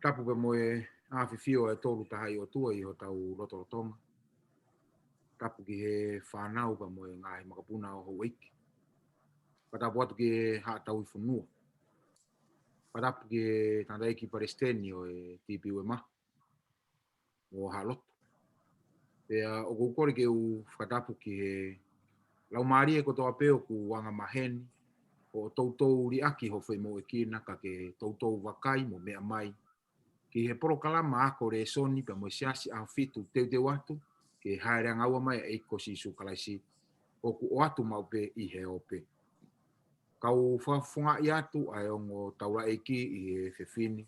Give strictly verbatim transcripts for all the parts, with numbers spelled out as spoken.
Tapu pea mo e ʻafio ʻa e Tolu Tahaʻi ʻOtua ʻi hotau lotolotonga. Tapu ki he fānau pea mo e ngaahi makapuna ʻo houʻeiki. Fakatapu atu ki he haʻa tauhi fonua. Fakatapu ki he tangataʻeiki palesiteni ʻo e TPUMA mo haʻa lotu. Pea ʻoku ou kole ke u fakatapu ki he laumālie kotoa pē ʻoku angamaheni, ʻo toutou liʻaki hoʻo femoʻuekina ka ke toutou vakai mo meʻa mai ki he polokalama ako lēsoni pea mo e Siasi ʻAhofitu teuteu atu ki he hāʻele angaua mai ʻa e ʻEiki ko Sīsū Kalaisi ʻoku ʻoatu maʻu pē ʻi he ope. Kau fakafofongaʻi atu ʻa e ongo taulaʻeiki ʻi he efiafi ni,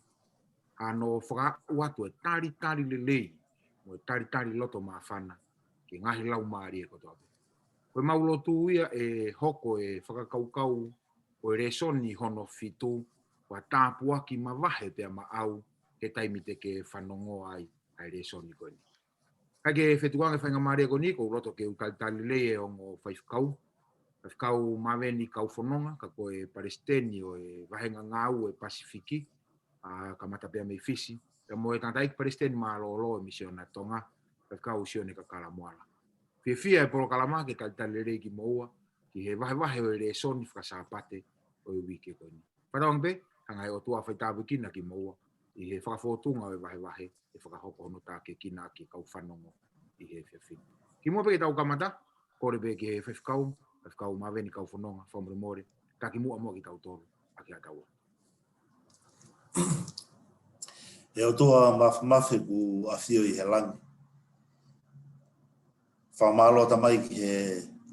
hano fakaaʻu atu e talitali lelei mo e talitali loto māfana ki he ngaahi laumālie kotoa pē. Ko ʻemau lotu ia ʻe hoko e fakakaukau ʻo e lēsoni hono fitu ko ha tāpuaki mavahe pea maʻau he taimi te ke fanongo ai ʻa e lēsoni ko eni. Kae ke fetukuange faingamālie ko eni, ʻoku ou loto ke u talitali lelei e ongo faifekau, Faifekau Maveni Kaufononga, ka ko e palesiteni ʻo e vahenga ngāue Pasifiki, ʻa, kamata pea mei Fisi, pea mo e tangataʻeiki palesiteni mālōlō e Misiona Tonga, Faifekau Sione Kakala Moala. Fiefia e polokalama ke talitali lelei kimoua ki he vahevahe ʻo e lēsoni fakasāpate ʻo e uike ko eni. Fakatauange pē, hanga ʻe he ʻOtua ʻo faitāpuekina kimoua ʻi he fakafōtunga ʻo e vahevahe ʻe fakahoko hono tākiekina ʻaki e kau fanongo ʻi he efiafi ni. Kimuʻa pē ke tau kamata, kole pē ki he faifekau, Faifekau Maveni Kaufononga, fakamolemole, taki muʻa muʻa kitautolu ʻaki ʻa e tau. ʻE ʻOtua Māfimafi ʻoku ʻafio ʻi he langi. Fakamālō Tamai ki he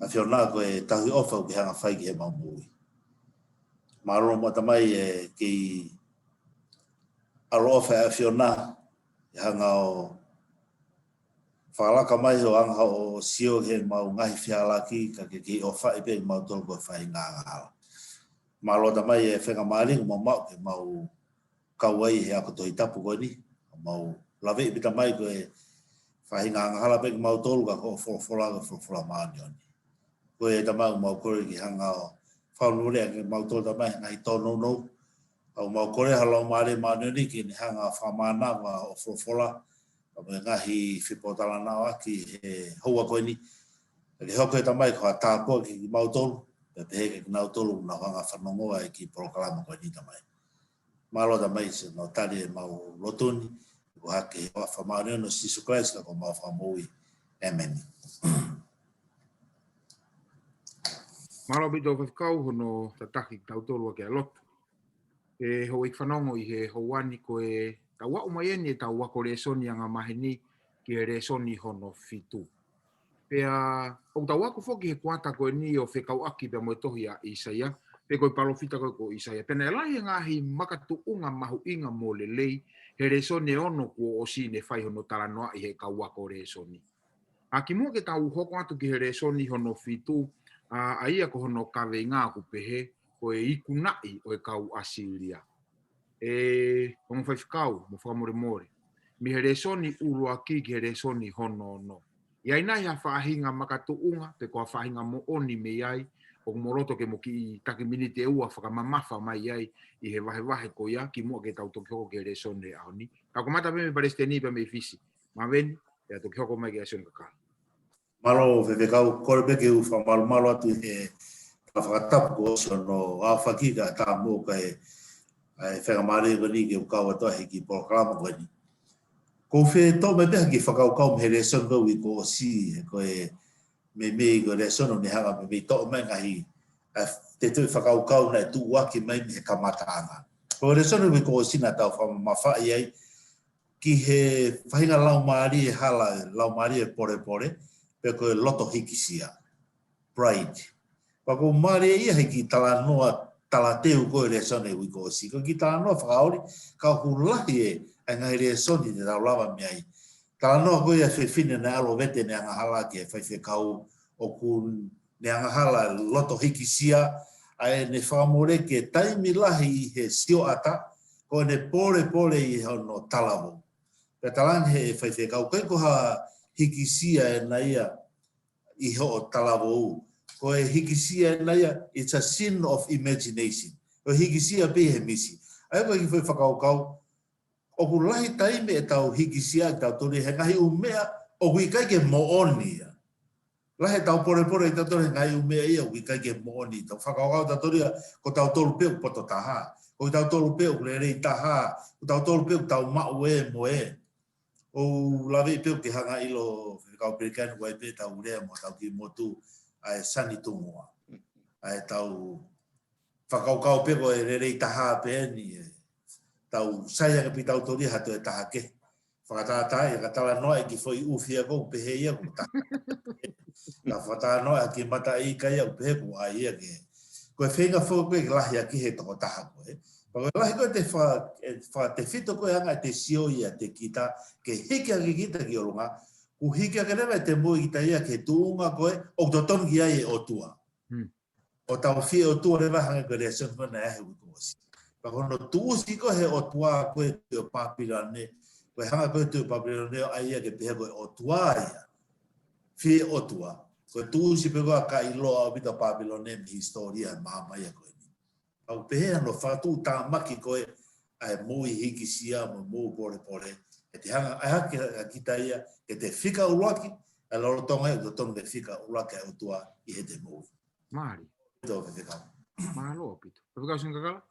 ʻAfiona ko e tauhi ʻofa ʻoku ke hanga fai ki heʻemau moʻui. Mālō muʻa Tamai e kei ʻaloʻofa e ʻAfiona, ʻe hanga ʻo fakalaka mai hoʻo anga hoʻo sio ki heʻemau ngaahi fehālaaki, ka ke kei ʻofaʻi pē kimautolu ko e faʻahinga angahala. Mālō Tamai e faingamālie ʻoku mau maʻu ke mau kau ai he ako Tohi Tapu ko eni. Mau laveʻi pē Tamai ko e faʻahinga angahala pē kimautolu ka ko hoʻo folofola ko e folofola māʻoniʻoni. Ko e Tamai ʻoku mau kole ke hanga ʻo fakamolemoleʻi kimautolu Tamai he ngaahi tōnounou. ʻOku mau kole ha Laumālie Māʻoniʻoni ke ne hanga ʻo fakamānava hoʻo folofola, pea mo e ngaahi fepōtalanoaʻaki he houa ko eni. Ke hoko ʻe Tamai ko ha tāpuaki kiate kimautolu, pea pehē kiate kinautolu ʻoku nau hanga ʻo fanongo ai ki he polokalama ko eni Tamai. Mālō Tamai siʻono tali ʻemau lotu ni, ko e hake he huafa māʻoniʻoni ʻo Sīsū Kalaisi ko homau Fakamoʻui. ʻĒmeni. Mālō ʻaupito faifekau hono tataki kitautolu ʻaki ʻa e lotu. ʻE houʻeiki fanongo ʻi he houa ni, ko e tau aʻu mai eni ʻetau ako lēsoni angamaheni ki he lēsoni hono fitu. Pea ʻoku tau ako foki he kuata ko eni ʻo fekauʻaki pea mo e tohi ʻa ʻĪsaia, pe ko e palōfita ko ē ko ʻĪsaia. Pea naʻe lahi e ngaahi makatuʻunga mahuʻinga mo lelei he lēsoni ʻe ono kuo ʻosi ne fai hono talanoaʻi ʻe he kau ako lēsoni. ʻA, kimuʻa ke tau hoko atu ki he lēsoni hono fitu, ʻa, ʻa ia ko hono kaveinga ʻoku pehē, ko e ikunaʻi ʻo e kau ʻAsīlia. ʻE ongo faifekau, mo fakamolemole, mei he lēsoni ʻuluaki ki he lēsoni hono ono, ʻi ai nai ha faʻahinga makatuʻunga, pe ko ha faʻahinga moʻoni mei ai, ʻoku mo loto ke mo kiʻi taki miniti ʻe ua fakamamafa mai ai ʻi he vahevahe ko ia, kimuʻa ke tau toki hoko ki he lēsoni he ʻaho ni. Tau kamata pē mei palesiteni pea mei Fisi. Maveni, pea toki hoko mai kia Sione Kakala. Mālō faifekau, kole pē ke u fakamalumalu atu he fakatapu ko siʻono aofaki ka ta mo ka e, ʻa e faingamālie ko eni ke u kau atu ai he kiʻi polokalama ko eni. ʻOku ou fie toʻo mai pē ha kiʻi fakakaukau mei he lēsoni ko ē uike kuo ʻosi, he ko e meimei ko e lēsoni ʻoku ne hanga ʻo meimei toʻo mai ngaahi, ʻa e tefitoʻi fakakaukau naʻe tuʻuaki mai mei he kamataʻanga. Ko e lēsoni uike kuo ʻosi naʻa tau fakamamafaʻi ai, ki he faʻahinga laumālie hala, laumālie polepole, pe ko e loto hikisia. Pride. Pea ʻoku mālie ia he kiʻi talanoa talateu ko ē lēsoni uike kuo ʻosi. Ko e kiʻi talanoa fakaoli, ka ʻoku lahi e, ʻa e ngaahi lēsoni te tau lava mei ai. Talanoa ko ia fefine naʻe ʻalu ʻo vete ʻene angahala ki he faifekau ʻoku ne angahala loto hikisia, ʻa ʻene fakamole ki he taimi lahi ʻi he sioʻata, ko ʻene polepole ʻi hono talavou. Pea talaange ʻe he faifekau, ʻikai ko ha hikisia ʻena ia ʻi hoʻo talavou. Ko e hikisia ʻena ia, it's a sin of imagination. Ko e hikisia pē he misi. ʻA ia ko e kiʻi foʻi fakakaukau, ʻoku lahi taimi ʻetau hikisia ʻa kitautolu he ngaahi ʻū meʻa ʻoku ʻikai ke moʻoni ia. Lahi ʻetau polepole ʻa kitautolu he ngaahi ʻū meʻa ia ʻoku ʻikai ke moʻoni. Tau fakakaukau tautolu ia, ko tautolu pē ʻoku poto taha. Ko tautolu pē ʻoku lelei taha. Ko tautolu pē ʻoku tau maʻu ē mo ē. ʻOku ou lave pē ʻoku ke hanga ʻilo, Faifekau Pelikani, ʻoku ʻi ai pē ʻetau lea mo ʻetau kiʻi motu, ʻa e sani tungua. ʻA ʻetau fakakaukau pē ko e lelei taha pē eni ē. Tau sai ange pē tautolu ia ha toe taha kehe. Fakatātā ia ka talanoa e kiʻi foʻi ʻufi ʻoku pehē ia ʻoku taha. Ka fakatalanoa e kiʻi mataʻi ika ia ʻoku pehē ʻoku ʻai ia kehe. Ko e feinga foʻou ko ē ke lahi ʻaki he tokotaha ko ē. Pea ko e lahi ko ē te fa-, e fakatefito ko ē anga ʻete sio ia ʻa kita, ke hiki hake kita ki ʻolunga, ʻoku hiki hake leva ʻete moʻui kita ia ki he tuʻunga ko ē ʻoku totonu ki ai e ʻOtua. Hmm. ʻO tau fie ʻOtua leva hangē ko e lēsoni ko ē naʻe ʻi ai he uike kuo ʻosi. Pea ko hono tuʻusi ko ē he ʻOtua ko ē tuʻi ʻo Papilone, ko e hanga ko ē tuʻi ʻo Papilone ʻo ʻai ia ke pehē ko e ʻOtua ia. Fie ʻOtua. Ko e tuʻusi pē ko ē ʻa ka ʻiloa ʻaupito ʻa Papilone mei he hisitōlia ʻa e māmani ko eni. ʻOku pehē hono fakatuʻutāmaki ko ē ʻa e moʻui hikisia mo e moʻui polepole. ʻE te hanga ʻai hake ʻa kita ia, ke te fika ʻuluaki, ʻa e lolotonga ʻoku totonu ke fika ʻuluaki ʻa e ʻOtua ʻi heʻete moʻui. Mālie. Tō Faifekau. Mālō ʻaupito. Faifekau Singakala?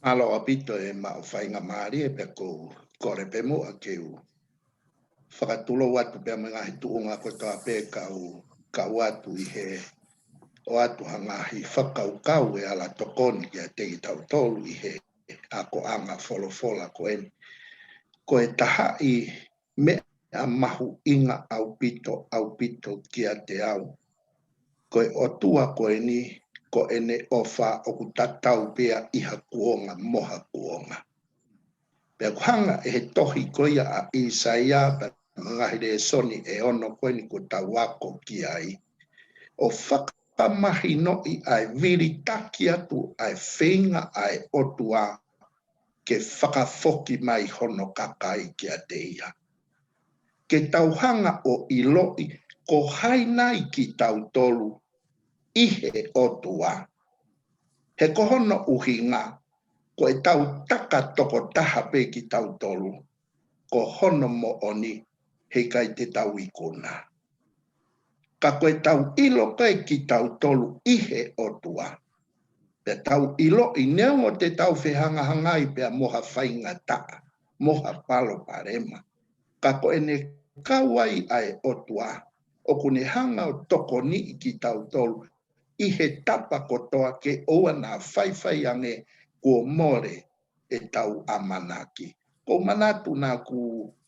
Mālō ʻaupito e maʻu faingamālie pea ʻoku ou kole pē muʻa ke u fakatulou atu pea mo e ngaahi tuʻunga kotoa pē kau, kau atu ʻi he ʻoatu ha ngaahi fakakaukau ʻe ala tokoni kiate kitautolu ʻi he akoʻanga folofola ko eni. Ko e taha ʻi he meʻa mahuʻinga ʻaupito, ʻaupito kiate au. Ko e ʻOtua ko eni, ko ʻene ʻofa ʻoku tatau pē ia ʻi ha kuonga mo ha kuonga. Pea ʻoku hanga ʻe he tohi ko ia ʻa ʻIsaia, pea mo e ngaahi lēsoni ʻe ono ko eni kuo tau ako ki ai, ʻo fakamahinoʻi ʻa e vilitaki atu ʻa e feinga ʻa e ʻOtua ke fakafoki mai hono kakai kiate ia. Ke tau hanga ʻo ʻiloʻi ko hai nai kitautolu ʻi he ʻOtua. He ko hono ʻuhinga, ko ʻetau taka tokotaha pē kitautolu, ko hono moʻoni heʻikai te tau ikuna. Ka ko ʻetau ʻilo pē kitautolu ʻi he ʻOtua. Pea tau ʻiloʻi neongo te tau fehangahangai pea mo ha faingataʻa, mo ha palopalema. Ka ko ʻene kau ai ʻa e ʻOtua, ʻoku ne hanga ʻo tokoniʻi kitautolu ʻi he tapa kotoa ke ʻoua naʻa faifai ange kuo mole ʻetau ʻamanaki. ʻOku ou manatu naʻa ku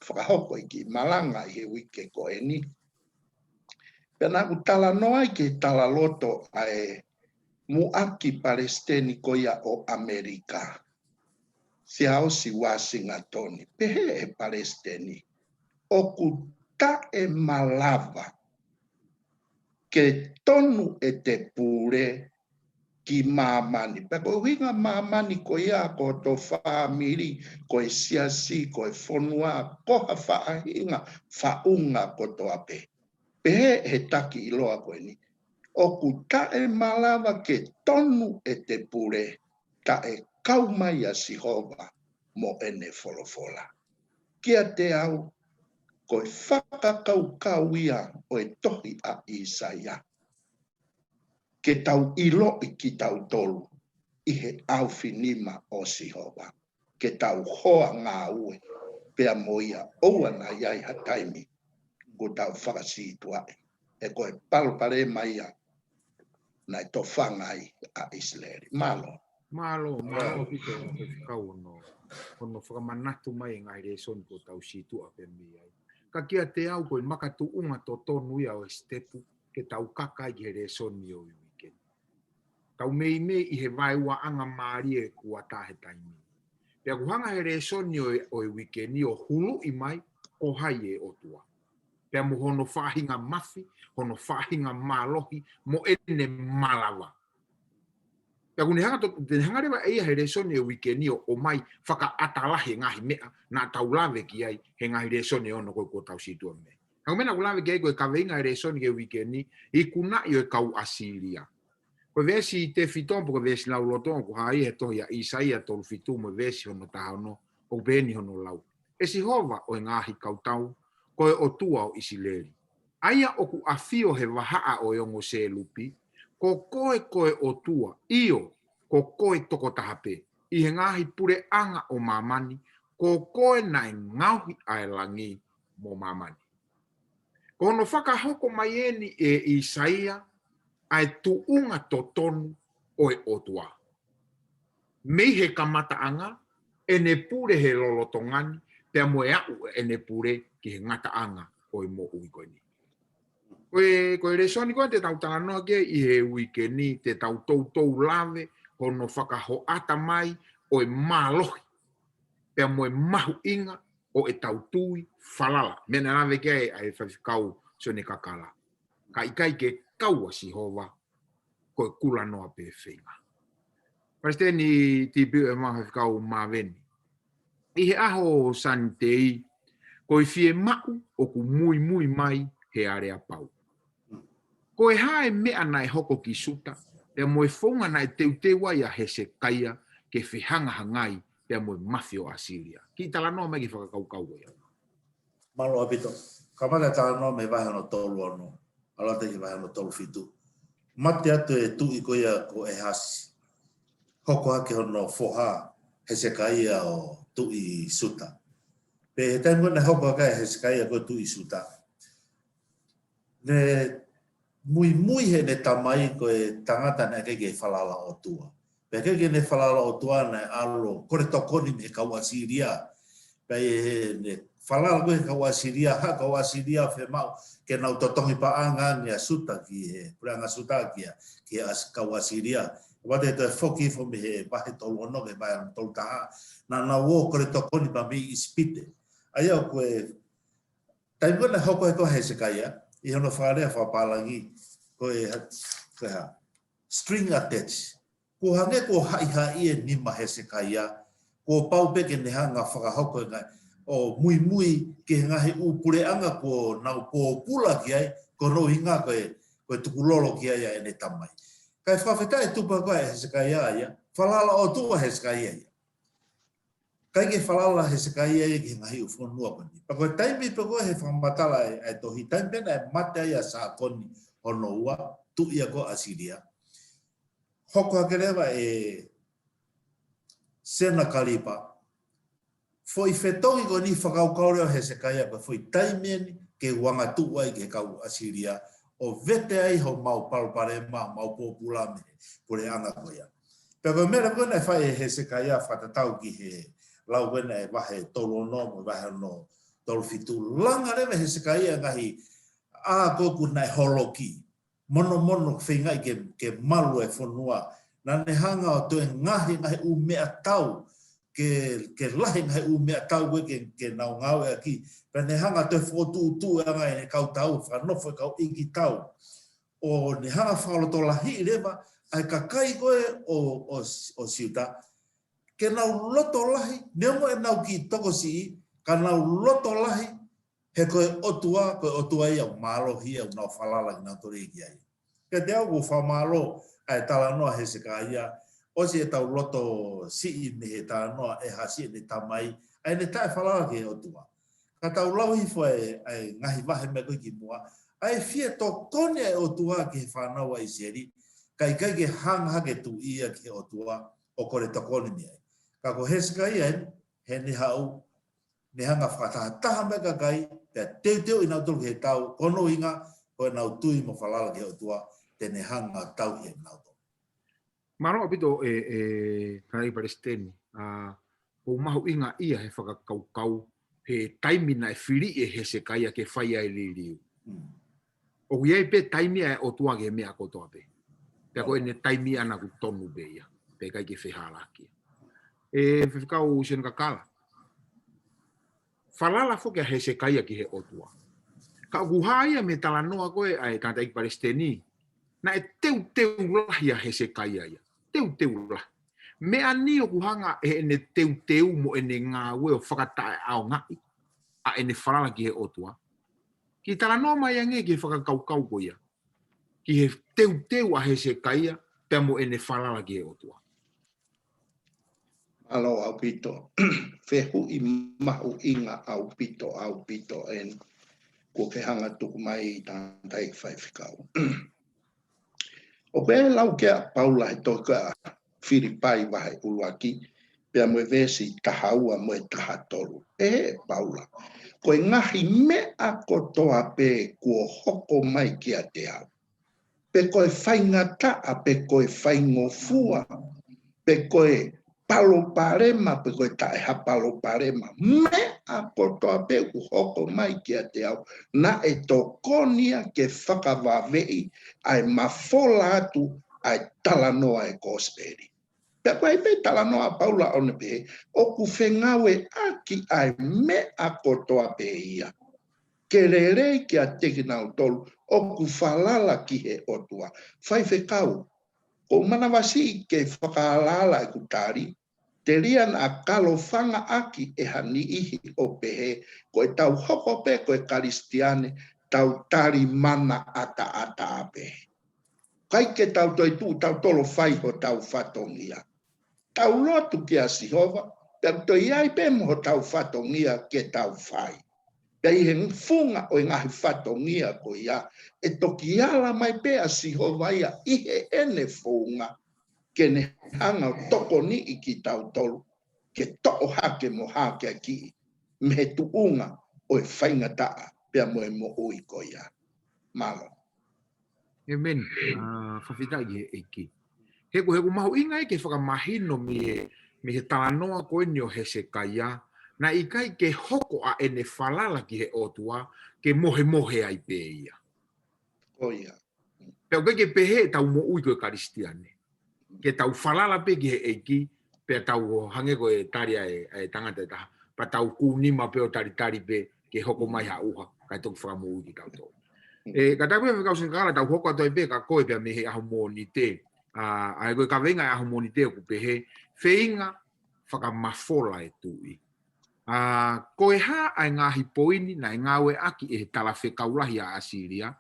fakahoko e kiʻi malanga ʻi he uike ko eni. Pea naʻa ku talanoa ai ki he talaloto ʻa e muʻaki palesiteni ko ia ʻo ʻAmelika, Siaosi Uasingatoni. Pehē ʻe he palesiteni, ʻoku taʻe malava ke tonu ʻete pule ki māmani. Pea ko e ʻuhinga māmani ko ia ko hoto fāmili, ko e siasi, ko e fonua, ko ha faʻahinga faʻunga kotoa pē. Pehē ʻe he taki ʻiloa ko eni, ʻoku taʻe malava ke tonu ʻete pule taʻe kau mai ʻa Sihova mo ʻene folofola. Kiate au, ko e fakakaukau ia ʻo e tohi ʻa ʻIsaia. Ke tau ʻiloʻi kitautolu ʻi he ʻaofinima ʻo Sihova. Ke tau hoa ngāue pea mo ia ʻoua naʻa ʻi ai ha taimi kuo tau fakasītuʻaʻi. He ko e palopalema ia naʻe tofanga ai ʻa ʻIsileli. Mālō. Mālō, mālō ʻaupito Faifekau hono, hono fakamanatu mai e ngaahi lēsoni kuo tau sītuʻa pē mei ai. Ka kiate au ko e makatuʻunga totonu ia ʻo e sitepu ke tau kaka ai ki he lēsoni ʻo e uike ni. Tau meimei ʻi he vaeuaʻanga mālie kuo ʻatā he taimi. Pea ʻoku hanga he lēsoni ʻo e, ʻo e uike ni ʻo huluʻi mai ko hai e ʻOtua. Pea mo hono faʻahinga mafi, hono faʻahinga mālohi, mo ʻene malava. Pea ʻoku ne hanga to-, te ne hanga leva ʻe ia he lēsoni ʻo e uike ni ʻo, ʻomai fakaʻatā lahi e ngaahi meʻa naʻa tau lave ki ai he ngaahi lēsoni ʻe ono ko ē kuo tau sītuʻa mei ai. Ka ko e meʻa naʻa ku lave ki ai ko e kaveinga e lēsoni ki he uike ni, ikunaʻi ʻo e kau ʻAsīlia. Ko e veesi tefito pe ko e veesi lauloto ʻoku hā ia he tohi ʻa ʻIsaia tolu fitu mo e veesi hono taha ono, ʻOku peheni hono lau: ʻE Sihova ʻo e ngaahi kautau, ko e ʻOtua ʻo ʻIsileli, ʻa ia ʻoku ʻafio he vahaʻa ʻo e ongo sēlupi, ko koe ko e ʻOtua, ʻio, ko koe tokotaha pē, ʻi he ngaahi puleʻanga ʻo māmani, ko koe naʻe ngaohi ʻa e langi mo māmani. Ko hono fakahoko mai eni ʻe ʻIsaia ʻa e tuʻunga totonu ʻo e ʻOtua. Mei he kamataʻanga, ʻene pule he lolotonga ni, pea mo e aʻu ʻene pule ki he ngataʻanga ʻo e moʻui ko eni. Ko e, ko e lēsoni ko ē te tau talanoa ki ai ʻi he uike ni, te tau toutou lave hono fakahoʻata mai ʻo e mālohi pea mo e mahuʻinga ʻo ʻetau tui falala. Meʻa naʻe lave ki ai ʻa e faifekau Sione Kakala. Ka ʻikai ke kau ʻa Sihova, ko e kulanoa pē feinga. Palesiteni T P M, faifekau Maveni. ʻI he ʻaho Sanitei, ko e fiemaʻu ʻoku muimui mai he aleapau. Ko e hā e meʻa naʻe hoko ki Siuta, pea mo e founga naʻe teuteu ai ʻa Hesekaia ke fehangahangai pea mo e mafia ʻo ʻAsīlia? Kiʻi talanoa mai ki he fakakaukau ko ia. Mālō ʻaupito. Kamata talanoa mei he vahe hono tolu ono, ʻalu atu ki he vahe hono tolu fitu. Mate atu e tuʻi ko ia ko ʻEhasi. Hoko hake hono foha Hesekaia ʻo tuʻi Siuta. Pea he taimi ko ē naʻe hoko hake ai ʻa Hesekaia ko e tuʻi Siuta, ne muimui heʻene tamai ko e tangata naʻe ʻikai ke falala ʻOtua. Pea ʻikai ke ne falala ʻOtua, naʻe ʻalu ʻo kole tokoni mei he kau ʻAsīlia. Pea ʻi heʻene falala ko ē he kau ʻAsīlia, haʻu e kau ʻAsīlia ʻo fiemaʻu ke nau totongi paʻanga ange ʻa Siuta ki he, puleʻanga Siuta ki he, ki he ʻAs-, kau ʻAsīlia. Pea te toe foki hifo mei he vahe tolu ono ki he vahe tolu taha, naʻa nau ō ʻo kole tokoni pē mei ʻIsipite. ʻA ia ko e taimi ko ē naʻe hoko ai ko ē ʻa Hesekaia, ʻi hono fakalea fakapālangi, ko e ha-, ko e hā, string attached. Kuo hangē kuo haʻihaʻi e nima ʻo Hesekaia, kuo pau pē ke ne hanga ʻo fakahoko e ngaahi, ʻo muimui ki he ngaahi ʻū puleʻanga kuo nau pōpula ki ai, ko hono ʻuhinga ko e, ko e tukulolo ki ai ʻa ʻene tamai. Kae fakafetaʻi, tupu hake ʻa Hesekaia ia, falala ʻOtua ʻa Hesekaia ia. ʻIkai ke falala ʻa Hesekaia ia ki he ngaahi ʻū fonua ko eni. Pea ko e taimi pē ko ē he fakamatala ʻa e, ʻa e tohi, taimi pē naʻe mate ai ʻa Sākoni hono ua, tuʻi ia ko ē ʻo ʻAsīlia, hoko hake leva ʻe Senakalipa e foʻi fetongi ko eni, fakakaukau leva ʻa Hesekaia ko e foʻi taimi eni ke u angatuʻu ai ki he kau ʻAsīlia, ʻo vete ai homau palopalema, mau pōpula mei he puleʻanga ko ia. Pea ko e meʻa leva ko ē naʻe fai ʻe Hesekaia, fakatatau ki he lau ko ē ʻa e vahe tolu ono mo e vahe hono tolu fitu, langa leva ʻe Hesekaia e ngaahi ʻā ko ē ʻoku naʻe holoki, monomono feingaʻi ke, ke malu e fonua. Naʻa ne hanga ʻo toe ngaohi e ngaahi ʻū meʻatau, ke, ke lahi e ngaahi ʻū meʻatau ko ē ke, ke nau ngāueʻaki. Pea ne hanga ʻo toe fokotuʻutuʻu e anga ʻene kau tau, fakanofo e kau ʻeikitau. ʻO ne hanga ʻo fakalotolahiʻi leva ʻa e kakai ko ē ʻo, ʻo, ʻo Siuta, ke nau loto lahi, neongo ʻenau kiʻi tokosiʻi, ka nau loto lahi, he ko e ʻOtua, ko e ʻOtua ia ʻoku mālohi, ʻoku nau falala kinautolu ki ai. Pea te u fakamālō ʻa e talanoa ʻa Hesekaia, ʻosi ʻetau loto siʻi mei he talanoa ʻa ʻEhasi, ʻene tamai, ʻa ʻene taʻefalala ki he ʻOtua. Ka tau lau hifo ʻa e, ʻa e ngaahi vahe mai ko ē ki muʻa, ʻa e fie tokoni ʻa e ʻOtua ki he fānau ʻa ʻIsileli, ka ʻikai ke hanga hake e tuʻi ia ki he ʻOtua ʻo kole tokoni mei ai. Ka ko Hesekaia eni, heʻene haʻu, ne hanga ʻo fakatahataha mai e kakai, pea teuteuʻi kinautolu ki he tau, ko hono ʻuhinga ko ʻenau tui mo falala ki he ʻOtua, te ne hanga ʻo tauhi kinautolu. Mālō ʻaupito ē, ē, Tangataʻeiki Palesiteni, ʻa, ʻoku mahuʻinga ia he fakakaukau, he taimi naʻe fili ʻe Hesekaia ke fai ai e liliu. Mm. ʻOku ʻi ai pē taimi ʻa e ʻOtua ki he meʻa kotoa pē. Pea ko ʻene taimi ʻaʻana ʻoku tonu pē ia, pea ʻikai ke fehālaaki. Ē, faifekau Sione Kakala, falala foki ʻa Hesekaia ki he ʻOtua. Ka ʻoku hā ia mei he talanoa ko ē ʻa e Tangataʻeiki Palesiteni, naʻe teuteu lahi ʻa Hesekaia ia. Teuteu lahi. Meʻa ni ʻoku hanga ʻe heʻene teuteu mo ʻene ngāue ʻo fakataʻeʻaongaʻi ʻa ʻene falala ki he ʻOtua. Kiʻi talanoa mai ange ki he fakakaukau ko ia, ki he teuteu ʻa Hesekaia pea mo ʻene falala ki he ʻOtua. Mālō ʻaupito. fehuʻi mahuʻinga ʻaupito, ʻaupito eni, kuo ke hanga tuku mai ʻe tangataʻeiki faifekau. ʻOku pehē lau ko ia ʻa Paula he tohi ko ia ʻa Filipai vahe ʻuluaki, pea mo e veesi taha ua mo e taha tolu. ʻE Paula, ko e ngaahi meʻa kotoa pē kuo hoko mai kiate au, pe ko e faingataʻa, pe ko e faingofua, pe ko e palopalema, pe ko e taʻe ha palopalema, meʻa kotoa pē ʻoku hoko mai kiate au, naʻe tokoni ia ke fakavaveʻi ʻa e mafola atu ʻa e talanoa ʻo e kosipeli. Pea ko e pē talanoa ʻa Paula ʻo ne pehē, ʻoku fengāueʻaki ʻa e meʻa kotoa pē ia ke lelei kiate kinautolu ʻoku falala ki he ʻOtua. Faifekau, ʻoku ou manavasiʻi ke fakaalaala ʻeku tali, telia naʻa kalofangaʻaki ʻe ha niʻihi ʻo pehē, ko ʻetau hoko pē ko e Kalisitiane, tau tali mana ʻataʻatā pē. ʻIkai ke tau toe tuʻu tautolu ʻo fai hotau fatongia. Tau lotu kia Sihova, pea toe ʻi ai pē mo hotau fatongia ke tau fai. Pea ʻi he funga ʻo e ngaahi fatongia ko ia, ʻe toki ala mai pē ʻa Sihova ia ʻi heʻene founga, ke ne hanga ʻo tokoniʻi kitautolu ke toʻo hake mo hakeakiʻi mei he tuʻunga ʻo e faingataʻa pea mo e moʻui ko ia. Mālō. ʻĒmeni. ʻA, fakafetaʻi ki he ʻEiki. He ʻoku, he ʻoku mahuʻinga ia ke fakamahino mei he, mei he talanoa ko eni ʻo Hesekaia, naʻe ʻikai ke hoko ʻa ʻene falala ki he ʻOtua ke mohemohe ai pē ia. Ko ia. Pea ʻoku ʻikai ke pehē ʻetau moʻui ko e Kalisitiane, ke tau falala pē ki he ʻEiki, pea tau hangē ko e tali ʻa e, ʻa e tangata ʻe taha, pea tau kū nima pē ʻo talitali pē ke hoko mai ha ʻuha, kae toki fakamoʻui kitautolu. ʻE, ka tau pē, faifekau Sinikala, tau hoko atu ai pē kia koe pea mei he ʻaho Mōnite, ʻa, ʻa ia ko e kaveinga ʻo e ʻaho Mōnite ʻoku pehē, feinga fakamafola e tuʻi. ʻA, ko e hā ʻa e ngaahi poini naʻe ngāueʻaki ʻe he talafekau lahi ʻa ʻAsīlia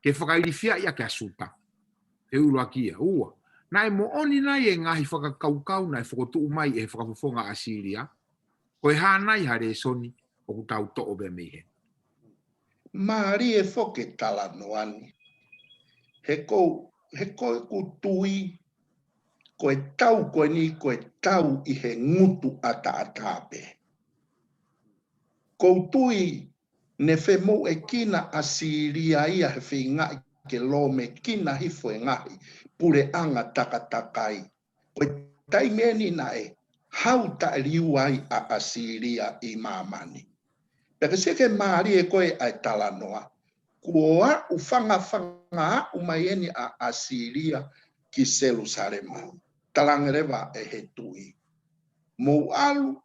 ke fakailifiaʻi ʻaki ʻa Siuta? Fehuʻi ʻuluaki ia. Ua, naʻe moʻoni nai e ngaahi fakakaukau naʻe fokotuʻu mai ʻe he fakafofonga ʻAsīlia? Ko e hā nai ha lēsoni ʻoku tau toʻo pē mei heni? Mālie foki e talanoa ni. He ko, he ko ʻeku tui, ko e tau ko eni, ko e tau ʻi he ngutu ʻataʻatā pē. ʻOku ou tui ne femoʻuekina ʻa ʻAsīlia ia he feingaʻi ke lōmekina hifo e ngaahi puleʻanga takatakai. Ko e taimi eni naʻe hau taʻeliua ai ʻa ʻAsīlia ʻi māmani. Pea ka sio ki he mālie ko ē ʻa e talanoa, kuo aʻu fangafanga aʻu mai eni ʻa ʻAsīlia ki Selusalema. Talaange leva ʻe he tuʻi, mou ʻalu,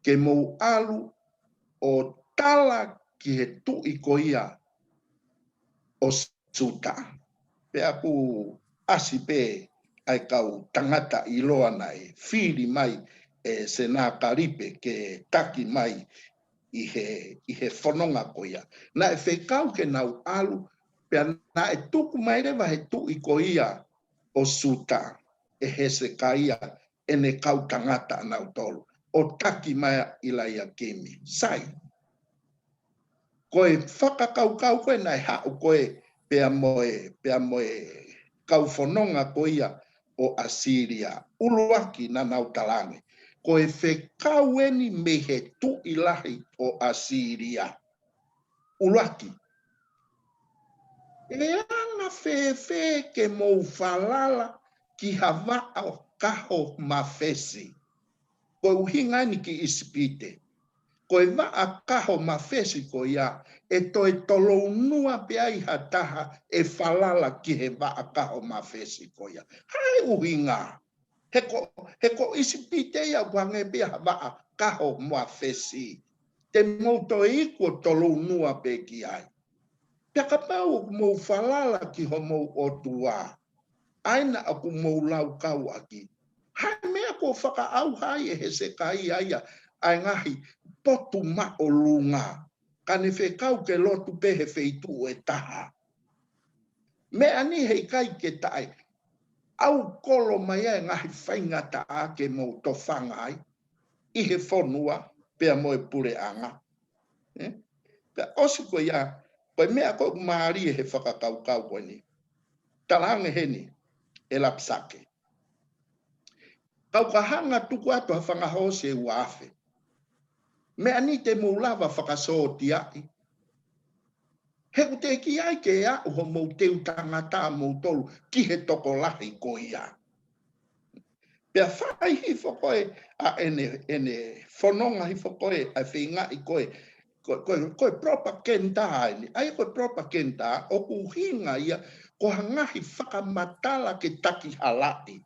ke mou ʻalu ʻo tala ki he tuʻi ko ia ʻo Siuta. Pea ʻoku ʻasi pē ʻa e kau tangata ʻiloa naʻe fili mai ʻe Senakalipe ke taki mai ʻi he, ʻi he fononga ko ia. Naʻe fekau ke nau ʻalu, pea naʻe tuku mai leva he tuʻi ko ia ʻo Siuta, ʻe Hesekaia, ʻene kau tangata ʻanautolu, ʻo taki mai ʻa ʻIlaiakimi. Sai. Ko e fakakaukau ko ē naʻe haʻu ko ē pea mo e, pea mo e kau fononga ko ia ʻo ʻAsīlia. ʻUluaki naʻa nau talaange, ko e fekau eni mei he tuʻi lahi ʻo ʻAsīlia. ʻUluaki, ʻe anga fēfē ke mou falala ki ha vaʻa kaho mafesi? Ko e ʻuhinga eni ki ʻIsipite. Ko e vaʻa kaho mafesi ko ia, ʻe toe tolounua pē ai ha taha ʻe falala ki he vaʻa kaho mafesi ko ia. Hā e ʻuhinga? He ko, he ko ʻIsipite ia ʻoku hangē pē ia ha vaʻa kaho mafesi. Te mou toe iku ʻo tolounua pē ki ai. Pea kapau ʻoku mou falala ki homou ʻOtua, ʻa ia naʻa ku mou laukau ʻaki, hā e meʻa kuo fakaʻauha ai ʻe Hesekaia ia ʻa e ngaahi potu māʻolunga, ka ne fekau ke lotu pē he feituʻu ʻe taha? Meʻa ni heʻikai ke taʻe ʻaukolo mai ai e ngaahi faingataʻa ke mou tofanga ai? ʻi he fonua pea mo e puleʻanga. Ē? Pea ʻosi ko ia, ko e meʻa ko ē ʻoku mālie he fakakaukau ko eni. Talaange heni ʻe Lapisake, kau ka hanga tuku atu ha fanga hoosi ʻe ua afe. Meʻa ni te mou lava fakasōtiaʻi. He ʻoku teʻeki ai ke aʻu hoʻomou teu tangata moutolu ki he tokolahi ko ia. Pea fai hifo ko ē ʻa ʻene, ʻene fononga hifo ko ē, ʻa e feingaʻi ko ē, ko, ko, ko e propaganda eni. ʻA ia ko e propaganda, ʻoku ʻuhinga ia, ko ha ngaahi fakamatala ke takihalaʻi.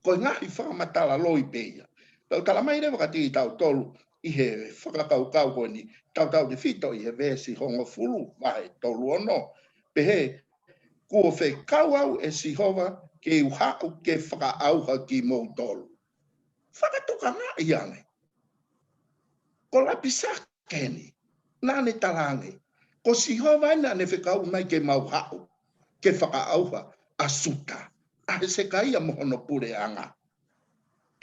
Ko e ngaahi fakamatala loi pē ia. Tau tala mai leva kiate kitautolu ʻi he fakakaukau ko eni, tautautefito ʻi he veesi hongofulu, vahe tolu ono. Pehē, kuo fekau au ʻe Sihova ke u haʻu ke fakaʻauha kimoutolu. Fakatokangaʻi ange. Ko Lapisake eni, naʻa ne talaange, ko Sihova eni naʻa ne fekau mai ke mau haʻu, ke fakaʻauha ʻa Siuta, ʻa Hesekaia mo hono puleʻanga.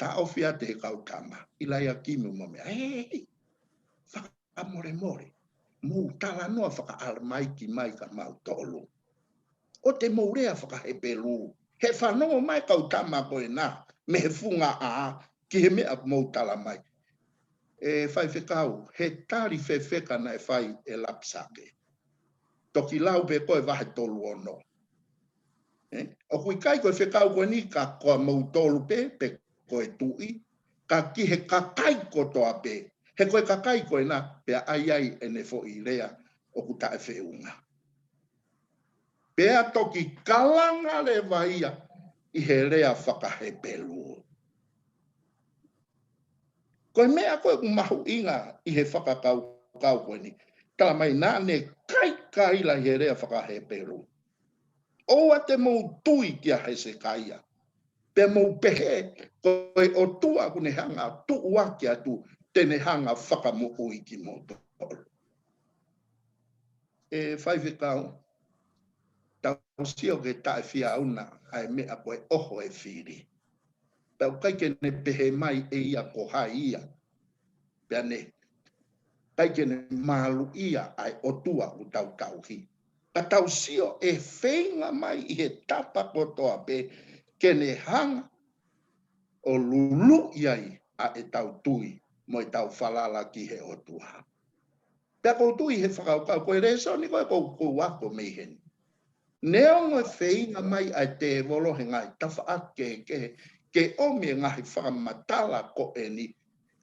Taʻofi atu he kau tama, ʻIlaiakimi mo e meʻa. Hei, hei, hei. Fakamolemole. Mou talanoa fakaʻalamaiki mai kia mautolu. ʻOua te mou lea fakaHepelū. He fanongo mai kau tama ko ena, mei he funga ʻā, ki he meʻa ʻoku mou tala mai. ʻE faifekau, he tali fefeka naʻe fai ʻe Lapisake. Toki lau pē ko e vahe tolu ono. Ē? ʻOku ʻikai ko e fekau ko eni kia moutolu pē, pe ko e tuʻi, ka ki he kakai kotoa pē. He ko e kakai ko ena, pea ʻai ai ʻene foʻi lea ʻoku taʻefeʻunga. Pea toki kalanga leva ia ʻi he lea fakaHepelū. Ko e meʻa ko ē ʻoku mahuʻinga ʻi he fakakaukau ko eni. Tala mai naʻa ne kaikaila ʻi he lea fakaHepelū. ʻOua te mou tui kia Hesekaia. Pea mou pehē, ko e ʻOtua ʻoku ne hanga tuʻuaki atu, te ne hanga fakamoʻui kimoutolu. ʻE faifekau, tau sio ke taʻefiauna ʻa e meʻa ko e ʻoho e fili. Pea ʻoku ʻikai ke ne pehē mai ʻe ia ko hai ia. Pea ne, ʻikai ke ne maluʻia ʻa e ʻOtua ʻoku tau tauhi. Ka tau sio ʻe feinga mai ʻi he tapa kotoa pē ke ne hanga ʻo luluʻi ai ʻa ʻetau tui mo ʻetau falala ki he ʻOtua. Pea ʻoku ou tui he fakakaukau ko e lēsoni ko ē ʻoku ou ako mei heni. Neongo e feinga mai ʻa e tēvolo he ngaahi tafaʻaki kehekehe ke ʻomi e ngaahi fakamatala ko eni.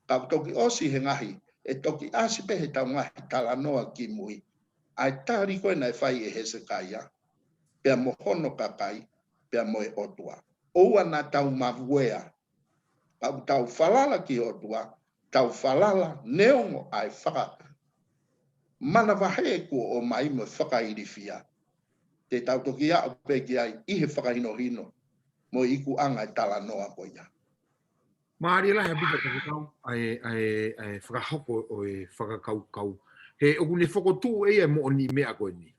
Ka ʻoku toki ʻosi he ngaahi, ʻe toki ʻasi pē heʻetau ngaahi talanoa kimui. ʻA e tali ko ē naʻe fai ʻe Hesekaia, pea mo hono kakai, pea mo e ʻOtua. ʻOua naʻa tau mavuea, ka ʻoku tau falala ki he ʻOtua, tau falala neongo ʻa e fakamanavahē kuo ʻomai mo e fakailifia. Te tau toki aʻu pē ki ai ʻi he fakahinohino mo e ikuʻanga e talanoa ko ia. Mālie lahi ʻaupito fakakaukau, ʻa e, ʻa e, ʻa e fakahoko ʻo e fakakaukau. He ʻoku ne fokotuʻu ʻe ia e moʻoniʻi meʻa ko eni.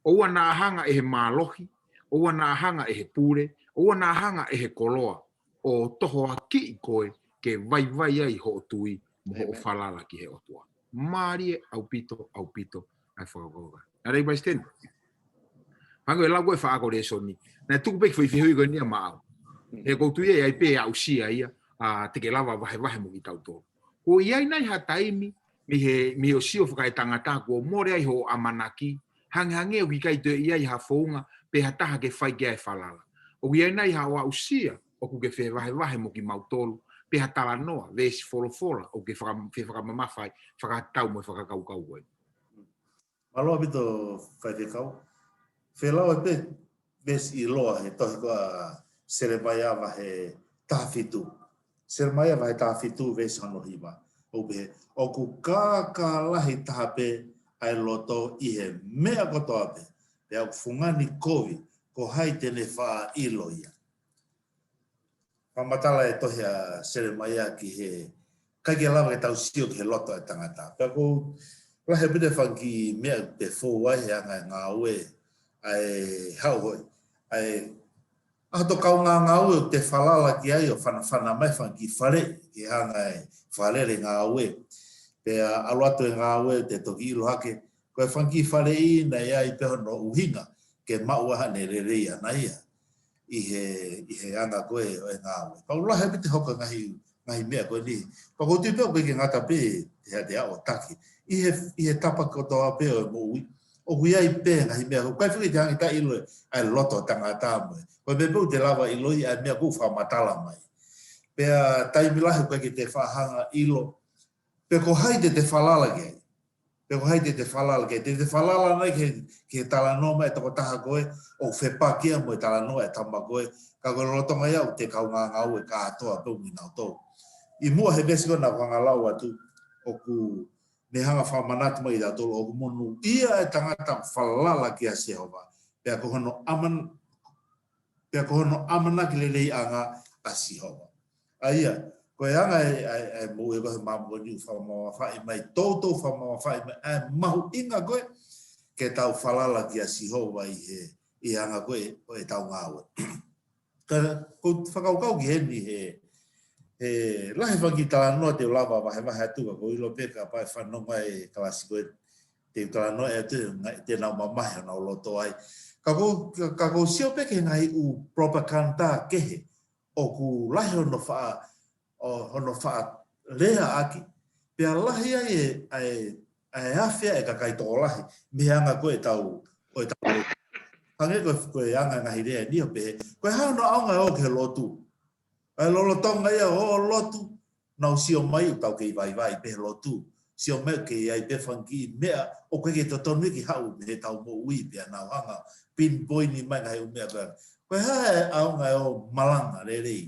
ʻOua naʻa hanga ʻe he mālohi, ʻoua naʻa hanga ʻe he pule, ʻoua naʻa hanga ʻe he koloa, ʻo tohoakiʻi koe ke vaivai ai hoʻo tui mo hoʻo falala ki he ʻOtua. Mālie ʻaupito, ʻaupito, ʻa e fakakaukau. ʻA e Palesiteni. Hangē ko e lau ko ē faʻa ko e lēsoni. Naʻe tuku pē ki he foʻi fehuʻi ko eni ia maʻau. He ʻoku ou tui ʻe ʻi ai pē aʻusia ia, ʻa, te ke lava vahevahe mo kitautolu. Kuo ʻi ai nai ha taimi, mei he, mei he ʻosi ʻo fakaetangata kuo mole ai hoʻo ʻamanaki, hangehangē ʻoku ʻikai toe ʻi ai ha founga, pe ha taha ke fai ki ai e falala. ʻOku ʻi ai nai haʻo aʻusia, ʻoku ke fevahevahe mo kimautolu, pe ha talanoa, veesi folofola, ʻoku ke faka-, fefakamamafa ai, fakatatau mo e fakakaukau ko ē. Mālō ʻaupito faifekau. Felau ʻe pē veesi ʻiloa he tohi ko ē ʻa Selemaia vahe taha fitu. Selemaia vahe taha fitu veesi hono hiva. ʻOku pehē, ʻoku kākā lahi taha pē ʻa e loto ʻi he meʻa kotoa pē. Pea ʻoku fungani kovi, ko hai te ne faʻa ʻilo ia. Fakamatala e tohi ʻa Selemaia ki he ʻikai ke lava ke tau sio ki he loto ʻa e tangata. Pea ʻoku lahi ʻaupito e fanga kiʻi meʻa ʻoku fou ai he anga e ngāue ʻa e hau hoi, ʻa e ʻA hoto kaungāngāue ʻoku te falala ki ai ʻo fanafana mai fanga kiʻi faleʻi ke hanga ʻe falele ngāue. Pea ʻalu atu e ngāue te toki ʻilo hake, ko e fanga kiʻi faleʻi naʻe ʻi ai pē hono ʻuhinga ke maʻu ʻa haʻane lelei ʻana ia ʻi he, ʻi he anga ko ē ʻo e ngāue. Pea ʻoku lahi pē te hoko ngaahi, ngaahi meʻa ko eni. Pea ʻoku ou tui pē ʻoku ʻikai ke ngata pē he ʻa te aʻu ʻo taki. ʻI he, ʻi he tapa kotoa pē ʻo e moʻui, ʻoku ʻi ai pē ngaahi meʻa, ʻoku ʻikai foki te hanga ʻe taha ʻo ʻilo ʻa e loto ʻo e tangata mo e. Ko e meʻa pē ʻoku te lava ʻiloʻi ʻa e meʻa ʻoku fakamatala mai. Pea taimi lahi ʻoku ʻikai ke te faʻa hanga ʻo ʻilo pe ko hai te te falala ki ai. Pe ko hai te te falala ki ai. Te te falala mai ki he, ki he talanoa mai e tokotaha ko ē, ʻoku fepaki ia mo e talanoa e tama ko ē, ka ko e lolotonga ia ʻoku te kaungāngāue kātoa pē mo kinautolu. ʻI muʻa he veesi ko ē naʻa ku hanga ʻo lau atu, ʻoku ne hanga ʻo fakamanatu mai kiate kitautolu, ʻoku monūʻia e tangata ʻoku falala kia Sihova. Pea ko hono ʻaman-, pea ko hono ʻamanaki leleiʻanga ʻa Sihova. ʻA ia, ko e anga e, e, e moʻui ko ē he māmani ʻoku fakamamafaʻi mai, toutou fakamamafaʻi mai ʻa e mahuʻinga ko ē ke tau falala kia Sihova ʻi he, ʻi he anga ko ē ʻo ʻetau ngāue. Ka ʻoku ou fakakaukau ki heni he, he lahi e fanga kiʻi talanoa te u lava vahevahe atu, ka ʻoku ou ʻilo pē kapau ʻe fanongo e kalasi ko ē te u talanoa atu, ngaahi, te nau mamahi honau loto ai. Ka ʻoku, ka, ka ʻoku ou sio pē ki he ngaahi ʻū propaganda kehe ʻoku lahi hono faʻa, ʻo hono faʻa lea ʻaki. Pea lahi ai e, ʻa e, ʻa e afe ʻa e kakai tokolahi mei he anga ko ē ʻetau, ʻo ʻetau. Hangē ko e, ko e anga ngaahi lea ni ʻo pehē, ko e hā hono ʻaonga ʻo e ō ki he lotu? ʻA e lolotonga ia ʻo e lotu, nau sio mai ʻoku tau kei vaivai pē he lotu. Sio mai ʻoku kei ʻi ai pē fanga kiʻi meʻa ʻoku ʻikai ke totonu ke haʻu mei heʻetau moʻui pea nau hanga ʻo pinpoint mai ngaahi ʻū meʻa ko ē. Ko e hā e ʻaonga ʻo e malanga lelei?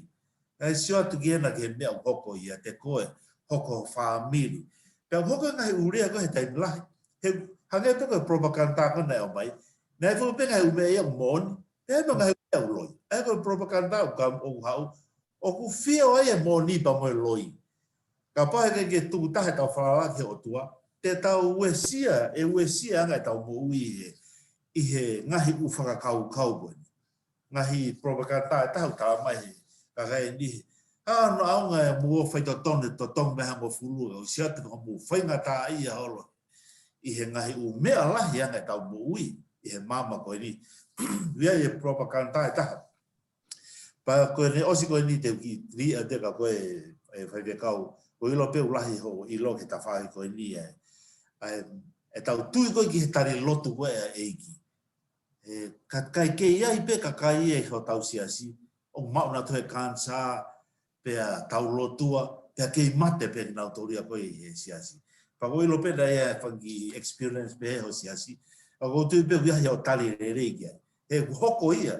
ʻA e sio atu ki hena ki he meʻa ʻoku hoko ʻiate koe, hoko ho fāmili. Pea ʻoku hoko e ngaahi ʻū lea ko ē he taimi lahi. He hangē pē ko e propaganda ko ē naʻe ʻomai. Naʻe foki pē ngaahi ʻū meʻa ia ʻoku moʻoni. Pea mo e ngaahi ʻū meʻa ʻoku loi. ʻA ia ko e propaganda ʻoku ka-, ʻoku haʻu, ʻoku fio ai e moʻoni pea mo e loi. Kapau ʻe ʻikai ke tuku taha ʻetau falala ki he ʻOtua, te tau uesia, ʻe uesia ange ʻetau moʻui ʻi he, ʻi he ngaahi ʻū fakakaukau ko eni. Ngaahi propaganda ʻe taha ʻoku tala mai he kakai ni. Hā hono ʻaonga ʻo e mou ō ʻo fai totonu, totonu mei he hongofulu, ʻo sio atu ka mou faingataʻaʻia holo ʻi he ngaahi ʻū meʻa lahi ange ʻetau moʻui ʻi he māmani ko eni. ʻI ai e propaganda ʻe taha. Pea ko ʻene ʻosi ko eni te u kiʻi lea atu ka ko e, e faifekau. ʻOku ʻilo pē ʻoku lahi hoʻo ʻilo ki he tafaʻaki ko eni ʻa e, ʻa e, ʻetau tui ko ē ki he tali lotu ko ē ʻa e ʻEiki. ʻE, ka, ka ʻikai ke ʻi ai pē kakai ʻi hotau siasi ʻoku maʻu nautolu he kanisā, pea tau lotua, pea kei mate pē kinautolu ia ko ē ʻi he siasi. Pea ʻoku ou ʻilo pē naʻe ʻi ai e fanga kiʻi experience pē he ho siasi. ʻOku ou tui pē ʻoku ʻi ai hoʻo tali lelei ki ai. He ʻoku hoko ia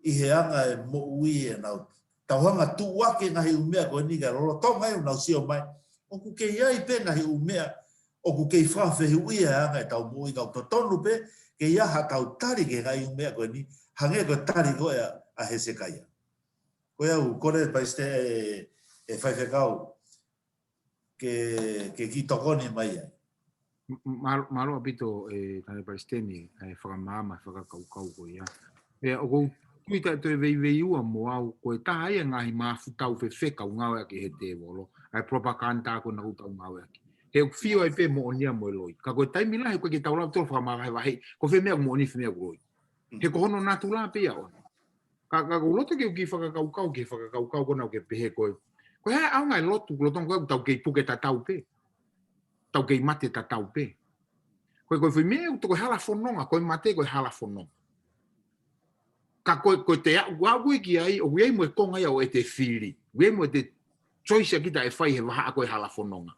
ʻi he anga e moʻui ʻenau. Tau hanga ʻo tuʻu ake ngaahi ʻū meʻa ko eni ka lolotonga ʻenau sio mai. ʻOku kei ʻi ai pē ngaahi ʻū meʻa ʻoku kei fakafehuʻia e anga ʻetau moʻui, ka ʻoku totonu pē ke ʻi ai haʻatau tali ki he ngaahi ʻū meʻa ko eni, hangē ko e tali ko ē ʻa, ʻa Hesekaia. Ko ia ʻoku ou kole Palesiteni, e, e faifekau ke, ke kiʻi tokoni mai ai. M-, m-, mālō, mālō ʻaupito e Tangataʻeiki Palesiteni, e fakamaama, fakakaukau ko ia. ʻE, ʻoku ou tui taʻe toe veiveiua mo au, ko e taha ia e ngaahi mafutau fefeka ʻoku ngāueʻaki ʻe he tēvolo, ʻa e propaganda ko ē naʻa tau ngāueʻaki. He ʻoku fio ai pē moʻoni ia mo e loi. Ka ko e taimi lahi, ʻoku ʻikai ke tau lava ʻo fakamavahevaheʻi ko fē meʻa ʻoku moʻoni, fē meʻa ʻoku loi. He ko hono natula pē ia ʻona. Ka, ka ʻoku ou loto ke u kiʻi fakakaukau, ke fakakaukau ko ena ʻoku ke pehē ko ē. Ko e hā e ʻaonga e lotu, ko e lotu ko ē ʻoku tau kei puke tatau pē. Tau kei mate tatau pē. Ko e, ko e foʻi meʻa ʻoku tau ko e hala fononga, ko e mate ko e hala fononga. Ka ko e, ko e te aʻu, aʻu ko ē ki ai, ʻoku ʻi ai mo e konga ia ʻo ʻete fili. ʻOku ʻi ai mo ʻete choice ʻa kita ʻe fai he vahaʻa ko ē hala fononga.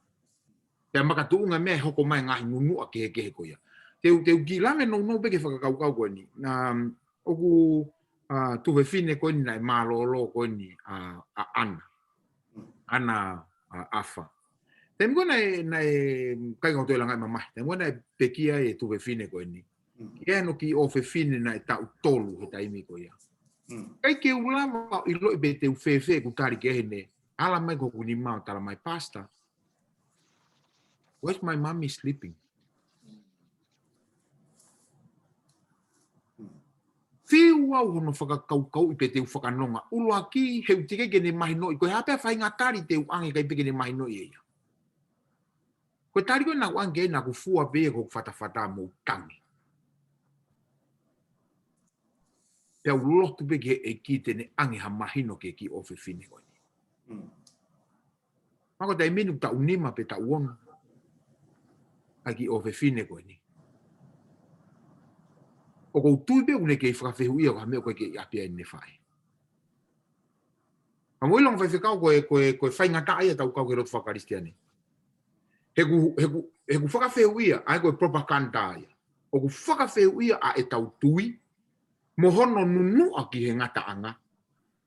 Pea makatuʻunga meʻa ʻe hoko mai ngaahi nunuʻa kehekehe ko ia. Te u, te u kiʻi lave nounou pē ki he fakakaukau ko eni. Um, ʻoku, ʻa, tuofefine ko eni naʻe mālōlō ko eni, ʻa, ʻa ʻAna. ʻAna, ʻa, ʻAfa. Taimi ko ē naʻe, naʻe, ʻikai ke u toe langa e mamahi. Taimi ko ē naʻe pekia e tuofefine ko eni. Ki ai hono kiʻi ʻofefine naʻe taʻu tolu he taimi ko ia. ʻIkai ke u lava ʻo ʻiloʻi pe te u fēfē ʻeku tali ki ai he naʻe ala mai ko ʻeku nima ʻo tala mai, "Pastor, where's my mommy sleeping?" Fiu au hono fakakaukauʻi pe te u fakanonga. ʻUluaki, he ʻoku teʻeki ke ne mahinoʻi. Ko e hā pē ʻa e faʻahinga tali te u ʻange, ʻikai pē ke ne mahinoʻi ʻe ia. Ko e tali ko ē naʻa ku ʻange ki ai naʻa ku fua pē ia ko hoku fatafata mo u tangi. Pea u lotu pē ki he ʻEiki te ne ʻange ha mahino ki he kiʻi ʻofefine ko eni. Mm. Mako taimi ni ʻoku taʻu nima pe taʻu ono ʻa e kiʻi ʻofefine ko eni. ʻOku ou tui pē ʻoku ne kei fakafehuʻia ko ha meʻa ʻoku ʻikai ke ʻi ʻapi ai ʻene faʻē. Ka mou ʻilo ngaahi faifekau ko e, ko e, ko e faingataʻa ia ʻetau kau ki he lotu fakakalisitiane. He ʻoku, he ʻoku, he ʻoku fakafehuʻia, ʻa ia ko e propaganda ia. ʻOku fakafehuʻia ʻa ʻetau tui, mo hono nunuʻa ki he ngataʻanga.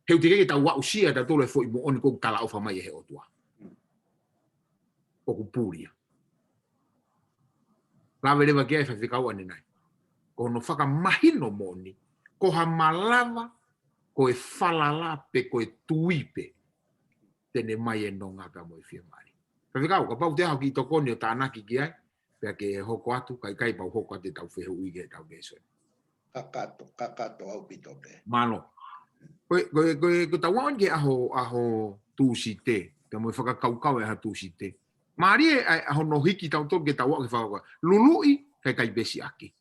He ʻoku teʻeki ke tau aʻusia ʻe tautolu e foʻi moʻoni ʻoku talaʻofa mai ʻe he ʻOtua. ʻOku puli ia. Lave leva ki ai e faifekau ʻanenai. Ko hono fakamahino moʻoni, ko ha malava, ko e falala pe ko e tui pē te ne ʻomai e nonga pea mo e fiemālie. Faifekau, kapau te u ʻai ha kiʻi tokoni ʻo tānaki ki ai, pea ke hoko atu, kae ʻikai pea u hoko atu ʻetau fehuʻi ki heʻetau lēsoni. Kakato, kakato ʻaupito pē. Mālō. Ko e, ko e, ko e, ko ʻetau aʻu ki he ʻaho, ʻaho Tūsite, pea mo e fakakaukau ʻa e ʻaho Tūsite. Mālie ʻa e, ʻa hono hiki tautolu ke tau aʻu ki he fakakaukau. Luluʻi, kae ʻikai pē siʻaki.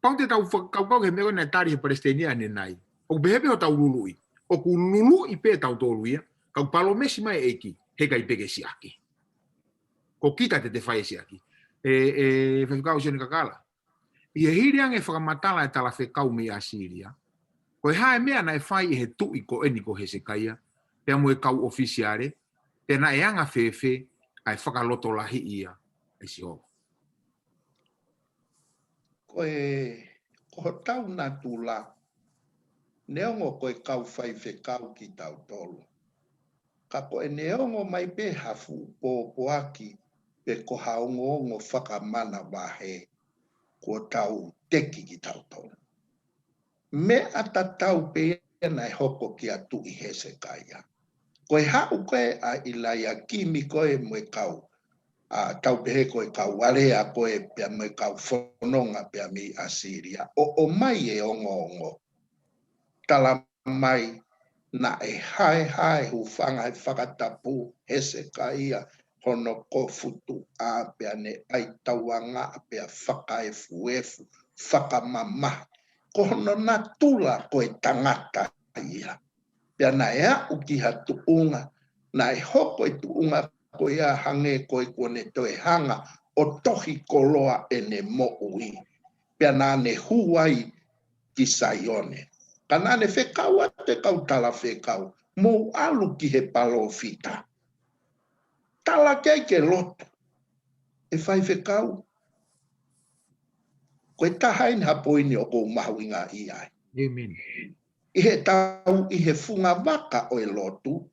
Pau te tau fakakaukau ki he meʻa ko ē naʻe tali ʻe he palesiteni ʻanenai. ʻOku pehē pē hotau luluʻi. ʻOku luluʻi pē tautolu ia, ka ʻoku palōmesi mai e ʻEiki, he ʻikai pē ke siʻaki. Ko kita te te fai e siʻaki. ʻE, ʻe, Faifekau Sione Kakala. ʻI he hili ange e fakamatala ʻa e talafekau mei ʻAsīlia, ko e hā e meʻa naʻe fai ʻe he tuʻi ko eni ko Hesekaia, pea mo e kau ʻofisiale, pea naʻe anga fēfē ʻa e fakalotolahiʻi ia ʻe Sihova. Ko e, ko hotau natula, neongo ko e kau faifekau kitautolu. Ka ko e neongo mai pē ha fuʻu pōpoaki, pe ko ha ongoongo fakamanavahē, kuo tau teki kitautolu. Meʻa tatau pē ia naʻe hoko kia Tuʻi Hesekaia. Ko e haʻu ko ē ʻa ʻIlaiakimi ko ē mo e kau, ʻa, tau pehē ko e kau alea ko ē pea mo e kau fononga pea mei ʻAsīlia. ʻO, ʻomai e ongoongo. Tala mai naʻe haehae hūfanga he fakatapu Hesekaia hono kofu tuʻa pea ne ʻai tauangaʻa pea fakaefuefu, fakamamahi. Ko hono natula ko e tangata ia. Pea naʻe aʻu ki ha tuʻunga, naʻe hoko e tuʻunga ko ia hangē ko e kuo ne toe hanga ʻo tohi koloa ʻene moʻui. Pea naʻa ne hū ai ki Saione. Ka naʻa ne fekau atu e kau talafekau, mou ʻalu ki he palōfita. Tala ki ai ke lotu. ʻE faifekau, ko e taha eni ha poini ʻoku ou mahuʻingaʻia ai. ʻĒmeni. ʻI heʻetau, ʻi he funga vaka ʻo e lotu,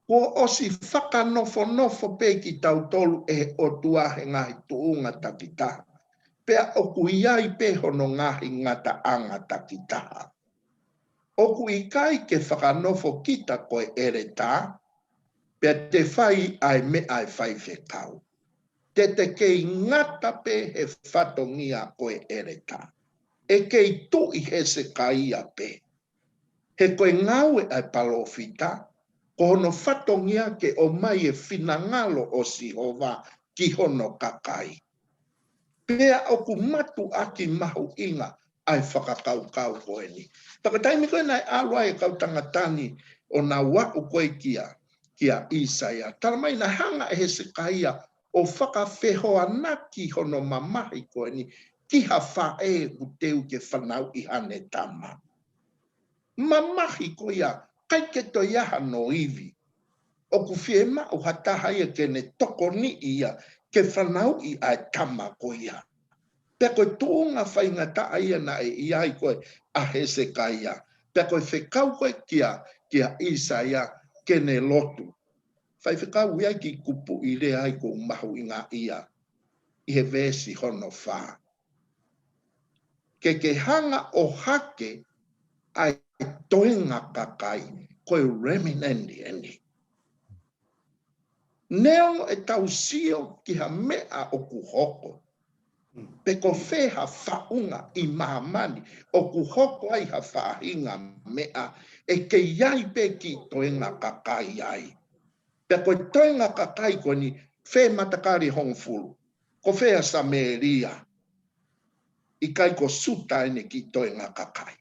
kuo ʻosi fakanofonofo pē kitautolu ʻe he ʻOtua he ngaahi tuʻunga takitaha. Pea ʻoku ʻi ai pē hono ngaahi ngataʻanga takitaha. ʻOku ʻikai ke fakanofo kita ko e ʻeletā, pea te fai ʻa e meʻa ʻa e faifekau. Te te kei ngata pē he fatongia ko e ʻeletā. ʻE kei Tuʻi Hesekaia pē. He ko e ngāue ʻa e palōfita, ko hono fatongia ke ʻomai e finangalo ʻo Sihova ki hono kakai. Pea ʻoku mātuʻaki mahuʻinga ʻa e fakakaukau ko eni. Pea ko e taimi ko ē naʻe ʻalu ai e kau tangata ni ʻo nau aʻu ko ē kia, kia ʻĪsaia. Tala mai naʻe hanga ʻe Hesekaia ʻo fakafehoanaki hono mamahi ko eni ki ha faʻē ʻoku teu ke fanauʻi haʻane tama. Mamahi ko ia, ʻikai ke toe ʻi ai hano ivi. ʻOku fiemaʻu ha taha ia ke ne tokoniʻi ia, ke fanauʻi ʻa e tama ko ia. Pea ko e tuʻunga faingataʻa ia naʻe ʻi ai ko ē ʻa Hesekaia. Pea ko e fekau ko ē kia, kia ʻĪsaia ke ne lotu. Faifekau, ʻi ai e kiʻi kupuʻi lea ʻoku ou mahuʻingaʻia ʻi he veesi hono fā. Ke ke hanga ʻo hake ʻa e toenga kakai, ko e remnant eni. Neongo ʻetau sio ki ha meʻa ʻoku hoko, Pe ko fē ha faʻunga ʻi māmani ʻoku hoko ai ha faʻahinga meʻa ʻe kei ʻi ai pē kiʻi toenga kakai ai. Pea ko e toenga kakai ko eni, fē matakali hongofulu, ko fē ʻa Samēlia, ʻikai ko Siuta ʻene kiʻi toenga kakai.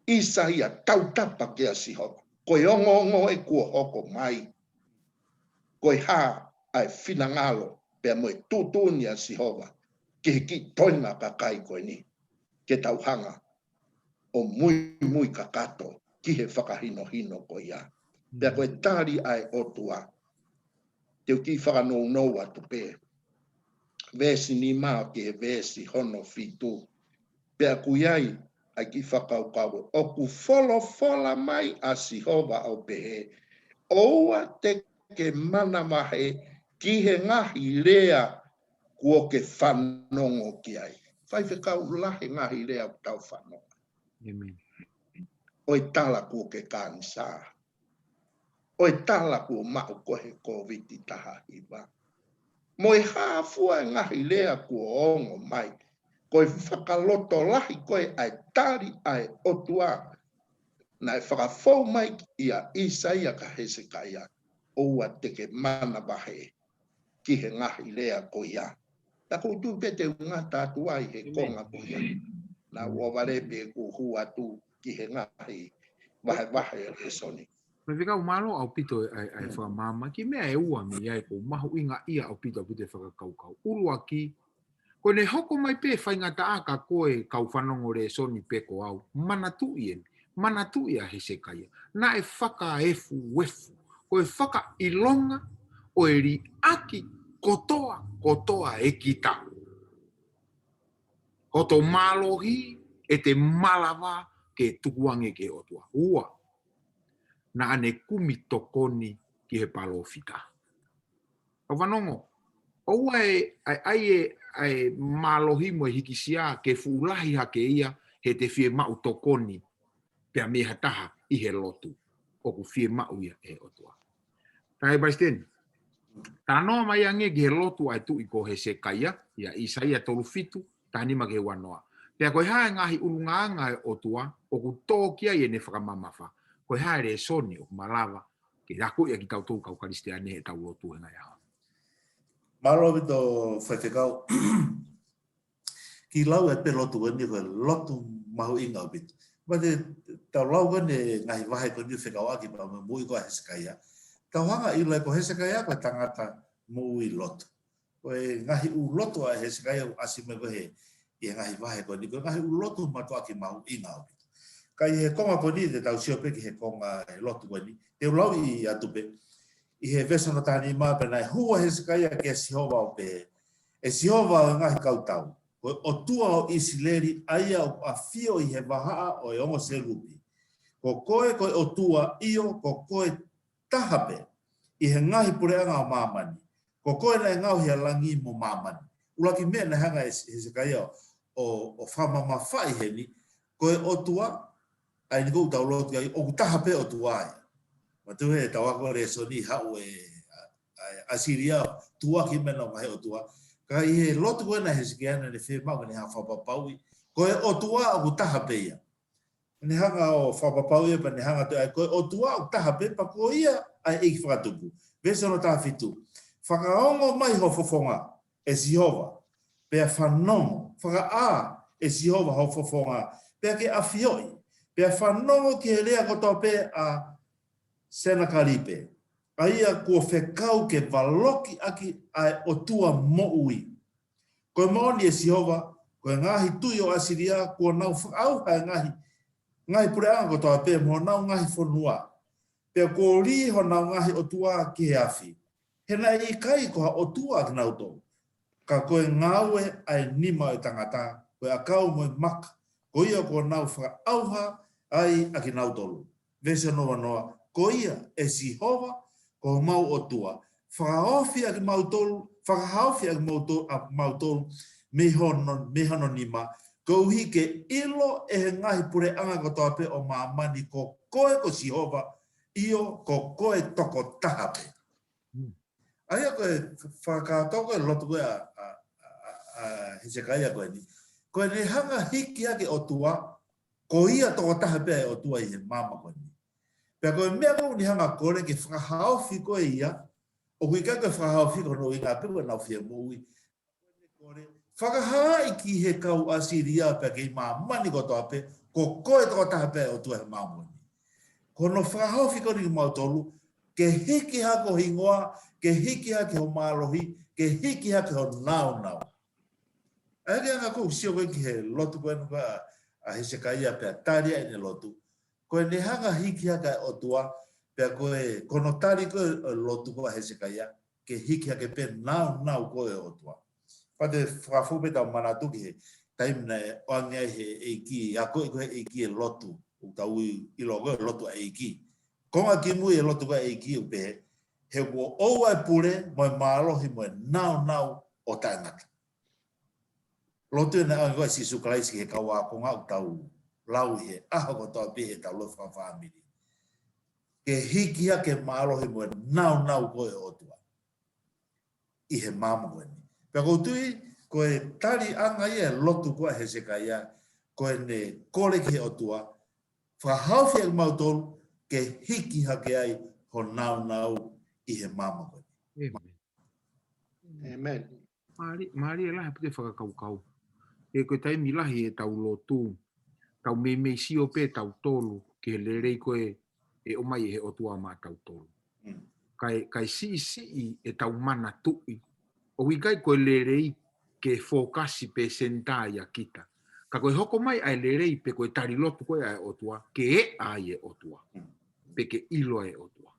ʻIsaia, tautapa kia Sihova. Ko e ongoongo ē kuo hoko mai, ko e hā ʻa e finangalo pea mo e tuʻutuʻuni ʻa Sihova ki he kiʻi toenga kakai ko eni, ke tau hanga ʻo muimui kakato ki he fakahinohino ko ia. Pea ko e tali ʻa e ʻOtua, te u kiʻi fakanounou atu pē, veesi nima ki he veesi hono fitu. Pea ʻoku ʻi ai ʻa e kiʻi fakakaukau, ʻoku folofola mai ʻa Sihova ʻo pehē, ʻoua te ke manavahē ki he ngaahi lea kuo ke fanongo ki ai. Faifekau, lahi e ngaahi lea ʻoku tau fanongo. ʻOi tala kuo ke kanisā. ʻOi tala kuo maʻu koe he Kōviti taha hiva. Mo e hā fua e ngaahi lea kuo ongo mai. Ko e fakalotolahi ko ē ʻa e tali ʻa e ʻOtua naʻe fakafou mai ʻia ʻIsaia kia Hesekaia, ʻoua te ke manavahē ki he ngaahi lea ko ia. Naʻa ku tui pē te u ngata atu ai he konga ko ia. Naʻa ku ʻohovale pē ʻeku hū atu ki he ngaahi vahevahe ʻo e lēsoni. Faifekau, mālō ʻaupito e, e, e fakamāmā ki he meʻa ʻe ua mei ai ʻoku mahuʻinga ia ʻaupito, ʻaupito e fakakaukau. ʻUluaki, ko ʻene hoko mai pē faingataʻa kia koe kau fanongo lēsoni pe ko au, manatuʻi eni, manatuʻi ʻa Hesekaia. Naʻe fakaefuefu, ko e fakaʻilonga ʻo e liʻaki kotoa, kotoa e kita. Hoto mālohi ʻete malava ke tukuange ki he ʻOtua. Ua, naʻa ne kumi tokoni ki he palōfita. Kau fanongo, ʻoua ʻe, ʻai, ʻai e, ʻai e mālohi mo e hikisia ke fuʻu lahi hake ia he te fiemaʻu tokoni pea mei ha taha ʻi he lotu ʻoku fiemaʻu ia ʻe he ʻOtua. Kae Palesiteni, talanoa mai ange ki he lotu ʻa e tuʻi ko Hesekaia, ʻia ʻIsaia tolu fitu, taha nima ki he ua noa. Pea ko e hā e ngaahi ʻulungaanga ʻo e ʻOtua ʻoku tō ki ai ʻene fakamamafa? Ko e hā e lēsoni ʻoku malava ke akoʻi ʻaki kitautolu kau Kalisitiane heʻetau lotu he ngaahi ʻaho ni? Mālō ʻaupito faifekau. Kiʻi lau ē pē lotu eni, ko e lotu mahuʻinga ʻaupito. Pea te tau lau ko eni e ngaahi vahe ko eni fekauʻaki pea mo e moʻui ko ē ʻa Hesekaia. Tau hanga ʻo ʻilo ko Hesekaia ko e tangata moʻui lotu. Ko e ngaahi ʻū lotu ʻa Hesekaia ʻoku ʻasi mai ko ē he, ʻi he ngaahi vahe ko eni, ko e ngaahi ʻū lotu mātuʻaki mahuʻinga ʻaupito. Ka ʻi he konga ko eni te tau sio pē ki he konga e lotu ko eni. Te u lau atu pē. ʻI he veesi hono taha nima pē, naʻe hū ʻa Hesekaia kia Sihova ʻo pehē, ʻE Sihova ʻo e ngaahi kautau, ko e ʻOtua ʻo ʻIsileli, ʻa ia ʻoku ʻafio ʻi he vahaʻa ʻo e ongo selupi. Ko koe ko e ʻOtua, ʻio, ko koe taha pē ʻi he ngaahi puleʻanga ʻo māmani. Ko koe naʻe ngaohi ʻa langi mo māmani. ʻUluaki meʻa naʻe hanga ʻe Hesekaia ʻo, ʻo fakamamafaʻi heni, ko e ʻOtua, ʻa eni ʻoku tau lotu ai, ʻoku taha pē ʻOtua ai. Mātuʻa, he tau ako lēsoni haʻu e, ʻa, ʻa, ʻAsilia, tuʻuaki mai ʻenau ngaahi ʻotua. Ka ʻi he lotu ko ena ʻa Hesekaia naʻa ne fiemaʻu ke ne hanga ʻo fakapapauʻi, ko e ʻOtua ʻoku taha pē ia. Ne hanga ʻo fakapapauʻi pea ne hanga ʻo toe ʻai, ko e ʻOtua ʻoku taha pē pea ko ia ʻa e ʻEiki Fakatupu. Veesi hono taha fitu. Fakaongo mai ho fofonga, ʻe Sihova, pea fanongo, fakaʻā, ʻe Sihova, ho fofonga, pea ke ʻafioʻi, pea fanongo ki he lea kotoa pē ʻa Senakalipe, ʻa ia kuo fekau ke valoki ʻaki ʻa e ʻOtua moʻui. Ko e moʻoni, ʻe Sihova, ko e ngaahi tuʻi ʻo ʻAsilia kuo nau fakaʻauha e ngaahi, ngaahi puleʻanga kotoa pē mo honau ngaahi fonua. Pea kuo lī honau ngaahi ʻotua ki he afi. He naʻe ʻikai ko ha ʻOtua ʻa kinautolu. Ka ko e ngāue ʻa e nima ʻo e tangata, ko e ʻakau mo e maka, ko ia kuo nau fakaʻauha ai ʻa kinautolu. Veesi hono ua noa, ko ia, ʻe Sihova, ko homau ʻOtua, fakahaofi ʻa kimautolu, fakahaofi ʻa kimautolu, ʻa kimautolu, mei hono, mei hono nima, koeʻuhi ke ʻilo ʻe he ngaahi puleʻanga kotoa pē ʻo māmani ko koe ko Sihova, ʻio, ko koe tokotaha pē. ʻA ia ko e fakakātoa ko e lotu ko ē ʻa, ʻa, ʻa, ʻa, ʻa Hesekaia ko eni, ko ʻene hanga hiki hake ʻOtua, ko ia tokotaha pē ʻa e ʻOtua ʻi he māmani ko eni. Pea ko e meʻa ko eni hanga kole ke fakahaofi ko ia, ʻoku ʻikai ko e fakahaofi ko hono ʻuhinga pē ko ʻenau fie moʻui. Fakahaaʻi ki he kau ʻAsilia pea ki māmani kotoa pē, ko koe tokotaha pē ʻOtua he māmani. Ko hono fakahaofi ko eni kimautolu, ke hiki hake ho hingoa, ke hiki hake ho mālohi, ke hiki hake ho nāunau. ʻA ia ko e anga ko ē ʻoku sio ko ē ki he lotu ko eni ko ē ʻa Hesekaia pea tali ai ʻene lotu. Ko ʻene hanga hiki hake ʻa e ʻOtua, pea ko e, ko hono tali ko ē ʻo e lotu ko ē ʻa Hesekaia, ke hiki hake pē nāunau ko ē ʻo e ʻOtua. Pea te fakafou pē ʻetau manatu ki he taimi naʻe ʻoange ai he ʻEiki, ʻa ko ē ko e ʻEiki e lotu, ʻoku tau ʻilo ko e lotu ʻa e ʻEiki. Konga kimui e lotu ko ē ʻa e ʻEiki ʻoku pehē, he kuo ʻoua ʻe pule, mo e mālohi, mo e nāunau ʻo taʻengata. Lotu ʻena ʻa e ʻEiki ko ē ʻa Sīsū Kalaisi ki he kau ākonga ʻoku tau lau ʻi he ʻaho kotoa pē ʻi heʻetau lotu fakafāmili. Ke hiki hake mālohi mo e nāunau ko ē ʻo e ʻOtua ʻi he māmani ko eni. Pea ʻoku ou tui, ko e taliʻanga ia e lotu ko ē ʻa Hesekaia, ko ʻene kole ki he ʻOtua, fakahaofi ʻa kimautolu, ke hiki hake ai ho nāunau ʻi he māmani ko eni. ʻĒmeni. ʻĒmeni. Mālie, mālie lahi ʻa e fakakaukau. ʻE ko e taimi lahi ʻetau lotu, tau meimei sio pē tautolu ki he lelei ko ē ʻe ʻomai ʻe he ʻOtua maʻatautolu. Mm. Kae, kae siʻisiʻi ʻetau manatuʻi. ʻOku ʻikai ko e lelei ke fokasi pe senitā ia kita. Ka ko e hoko mai ʻa e lelei pe ko e tali lotu ko ē ʻa e ʻOtua, ke ʻea ai e ʻOtua. Mm. Pe ke ʻilo e ʻOtua.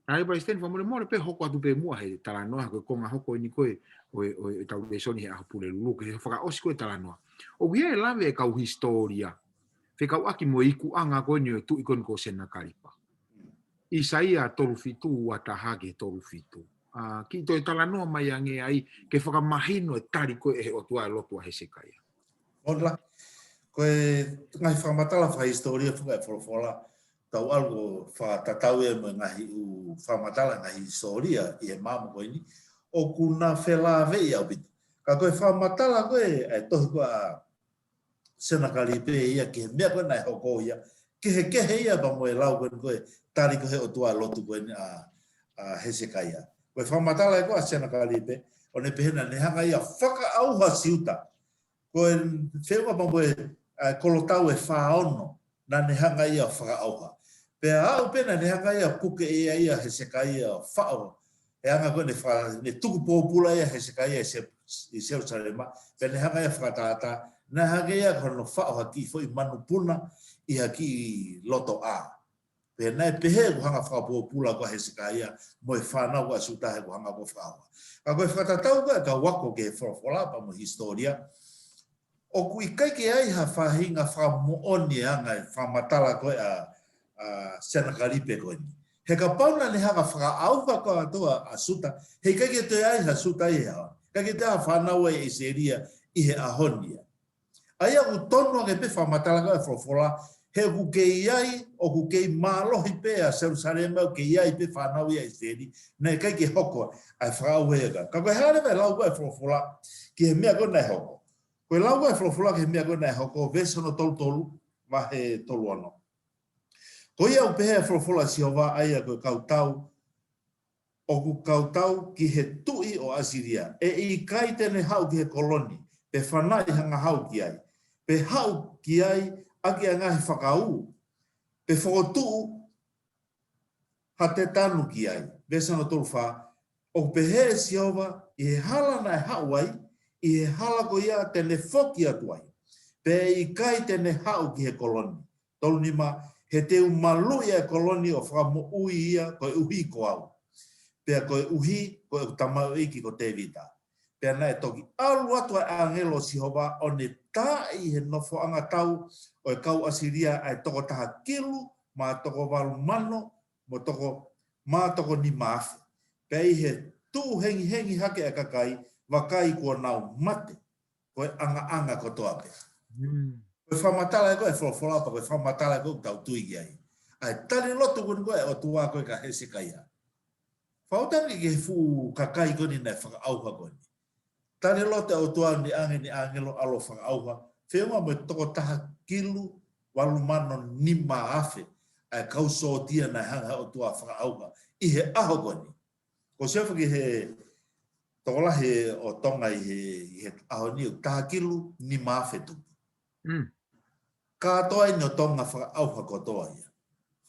ʻA ia Palesiteni, fakamolemole pē hoko atu pē muʻa he talanoa, ko e konga hoko eni ko ē ʻo e, ʻo e, ʻetau lēsoni he ʻaho Pulelulu, ke fakaʻosi ko ē talanoa. ʻOku ʻi ai e lave ʻa e kau hisitōlia fekauʻaki mo e ikuʻanga ko eni ʻo e tuʻi ko eni ko Senakalipa. ʻAisea tolu fitu, ua taha ki he tolu fitu. ʻA, kiʻi toe talanoa mai ange ai, ke fakamahino e tali ko ē ʻe he ʻOtua e lotu ʻa Hesekaia. Ola, ko e ngaahi fakamatala fakahisitōlia fakaʻe folofola, tau ʻalu ʻo fakatatau ia mo e ngaahi ʻū fakamatala ngaahi hisitōlia ʻi he māmani ko eni, ʻoku na felāveʻi ʻaupito. Ka ko e fakamatala ko ē, ʻa e tohi ko ē ʻa Senakalipe ia ki he meʻa ko ē naʻe hoko ia, kehekehe ia pea mo e lau ko eni ko e tali ko ē ʻe he ʻOtua e lotu ko eni ʻa, ʻa Hesekaia. Ko e fakamatala ko ē ʻa Senakalipe, ʻo ne pehē naʻa ne hanga ia fakaʻauha Siuta. Ko e feʻunga pea mo e, ʻa e kolotau ʻe fāono, naʻa ne hanga ia fakaʻauha. Pea aʻu pē naʻa ne hanga ia puke ia ʻa Hesekaia faʻo. He anga ko ē ne fa-, ne tuku pōpula ia ʻa Hesekaia ʻi Se-, ʻi Selusalema. Pea ne hanga ia fakatātā, naʻe hangē ia ko hono faʻo ha kiʻi foʻi manupuna ʻi ha kiʻi lotoʻā. Pea naʻe pehē ʻoku hanga fakapōpula ko ē ʻa Hesekaia mo e fānau ko ē ʻa Siuta he ʻoku hanga ko ē fakaʻauha. Ka ko e fakatatau ko ē ʻa e kau ako ki he folofola pea mo e hisitōlia, ʻoku ʻikai ke ʻi ai ha faʻahinga fakamoʻoni ʻa e anga e fakamatala ko ē ʻa, ʻa Senakalipe ko eni. He kapau naʻa ne hanga fakaʻauha kātoa ʻa Siuta, he ʻikai ke toe ʻi ai ha Siuta ʻi he ʻaho ni. ʻIkai ke toe ʻi ai ha fānau ʻa ʻIsileli ʻi he ʻaho ni ia. ʻA ia ʻoku tonu ange pē fakamatala ko ē ʻa e folofola, he ʻoku kei ʻi ai, ʻoku kei mālohi pē ʻa Selusalema, ʻoku kei ʻi ai pē fānau ia ʻa ʻIsileli, naʻe ʻikai ke hoko ʻa e fakaʻauha ia ka. Ka ko e hā leva e lau ko ē ʻa e folofola ki he meʻa ko ē naʻe hoko. Ko e lau ko ē ʻa e folofola ki he meʻa ko ē naʻe hoko, veesi hono tolu tolu, vahe tolu ono. Ko ia ʻoku pehē ʻa e folofola ʻa Sihova, ʻa ia ko e kau tau, ʻoku kau tau ki he tuʻi ʻo ʻAsilia. ʻE ʻikai te ne haʻu ki he kolo ni, pe fanaʻi ha ngahau ki ai, pe haʻu ki ai ʻaki ʻa e ngaahi fakaū, pe fokotuʻu ha tetanu ki ai. Veesi hono tolu fā, ʻoku pehē ʻe Sihova, ʻi he hala naʻe haʻu ai, ʻi he hala ko ia te ne foki atu ai. Pea ʻe ʻikai te ne haʻu ki he kolo ni. Tolu nima, he te u maluʻi ʻa e kolo ni ʻo fakamoʻui ia koeʻuhi ko au. Pea koeʻuhi ko ʻeku tamaioʻeiki ko Tēvita. Pea naʻe toki ʻalu atu ʻa e ʻāngelo ʻo Sihova ʻo ne taaʻi he nofoʻanga tau ʻo e kau ʻAsilia ʻa e toko taha kilu mā toko valu mano mo toko, mā toko nima afe. Pea ʻi he tuʻu hengihengi hake ʻa e kakai, vakai kuo nau mate, ko e ʻangaʻanga kotoa pē. Mm. Ko e fakamatala ē ko ē ʻa e folofola pea ko e fakamatala ē ko ē ʻoku tau tui ki ai. ʻA e tali lotu ko eni ko ē ʻa e ʻOtua ko ē kia Hesekaia. Fakaʻuta ange ki he fuʻu kakai ko eni naʻe fakaʻauha ko eni. Tali loto ʻa e ʻOtua ʻo ne ʻange ʻene ʻāngelo ʻo ʻalu ʻo fakaʻauha, feʻunga mo e toko taha kilu valu mano nima afe ʻa e kau sōtia naʻe hanga ʻe he ʻOtua ʻo fakaʻauha ʻi he ʻaho ko eni. Ko e sio foki he tokolahi ʻo Tonga ʻi he, ʻi he ʻaho ni ʻoku taha kilu nima afe tupu. Mm. Kātoa eni ʻo Tonga fakaʻauha kotoa ia.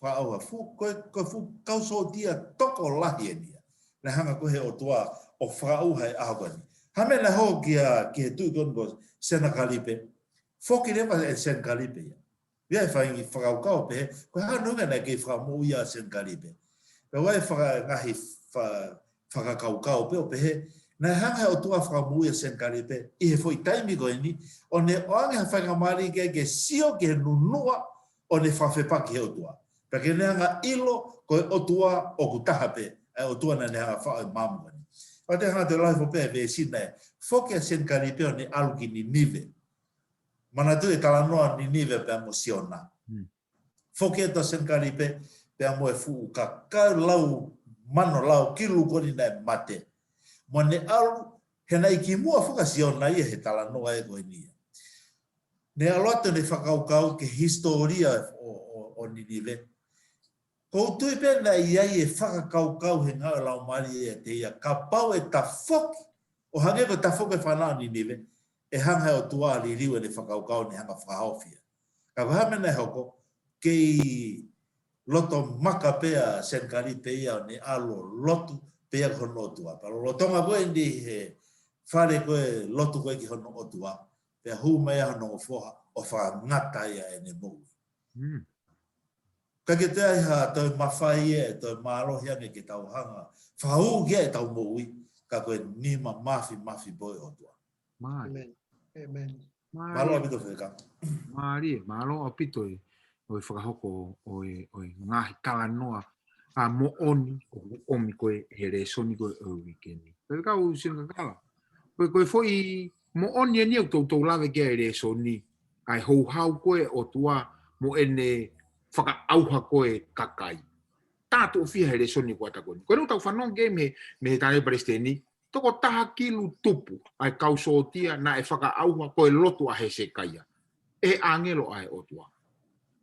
Fakaʻauha fuʻu, ko e, ko e fuʻu kau sōtia tokolahi eni ia naʻe hanga ko ē ʻe he ʻOtua ʻo fakaʻauha he ʻaho ko eni. Hā e meʻa naʻe hoko kia, ki he tuʻi ko eni ko Senakalipe? Foki leva ʻe Senakalipe ia. ʻI ai e faʻahinga fakakaukau pehē, ko e hā hono ʻuhinga naʻe kei fakamoʻui ʻa Senakalipe? Pea ʻoku ʻi ai e faka-, ngaahi fa-, fakakaukau pē ʻo pehē, naʻe hanga ʻe he ʻOtua ʻo fakamoʻui ʻa Senakalipe ʻi he foʻi taimi ko eni, ʻo ne ʻoange ha faingamālie ke, ke sio ki he nunuʻa ʻo ne fakafepaki he ʻOtua. Pea ke ne hanga ʻo ʻilo ko e ʻOtua ʻoku taha pē, ʻa e ʻOtua naʻa ne hanga ʻo faʻo e maama ko eni. Pea te hanga ʻo toe lau hifo pē e veesi naʻe foki ʻa Senakalipe ʻo ne ʻalu ki Ninive. Manatuʻi e talanoa Ninive pea mo Siona. Mm. Foki atu ʻa Senakalipe pea mo e fuʻu kakai lau mano lau kilu ko eni naʻe mate. Mo ne ʻalu, he naʻe kimuʻa foki ʻa Siona ia he talanoa ē ko eni ia. Ne ʻalu atu ʻo ne fakakaukau ki he hisitōlia ʻo, ʻo, ʻo Ninive. ʻOku ou tui pē naʻe ʻi ai e fakakaukau he ngāue ʻa e Laumālie ʻiate ia, kapau ʻe tafoki, ʻo hangē ko e tafoki e fānau Ninive, ʻe hanga ʻe he ʻOtua ʻo liliu ʻene fakakaukau ʻo ne hanga ʻo fakahaofi ia. Ka ko e hā e meʻa naʻe hoko? Kei loto maka pē ʻa Senakalipe ia ʻo ne ʻalu ʻo lotu pē ia ki hono ʻOtua. Pea lolotonga ko eni he fale ko ē lotu ko ē ki hono ʻOtua, pea hū mai ʻa hono ongo foha ʻo fakangata ia ʻene moʻui. Mm. Ka ke te ai ha toe mafai ē, toe mālohi ange ke tau hanga ʻo fakahū ki ai ʻetau moʻui, ka ko e nima mafimafi pē ʻo e ʻOtua. Mālie. ʻĒmeni. ʻĒmeni. Mālō ʻaupito Faifekau. Mālie, mālō ʻaupito e, ʻo e fakahoko ʻo e, ʻo e ngaahi talanoa ʻa moʻoni ʻoku ʻomi ko ē he lēsoni ko ē ʻo e uike ni. Faifekau Sinokakala, ko e, ko e foʻi moʻoni eni ʻoku toutou lave ki ai he lēsoni, ʻa e houhau ko ē ʻa e ʻOtua mo ʻene fakaʻauha ko ē e kakai. Taʻofi ia he lēsoni kuo ʻatā ko eni. Ko eni ʻoku tau fanongo ki ai mei, mei he tane palesiteni, toko taha kilu tupu ʻa e kau sōtia naʻe fakaʻauha ko e lotu ʻa Hesekaia ʻe he ʻāngelo ʻa e ʻOtua.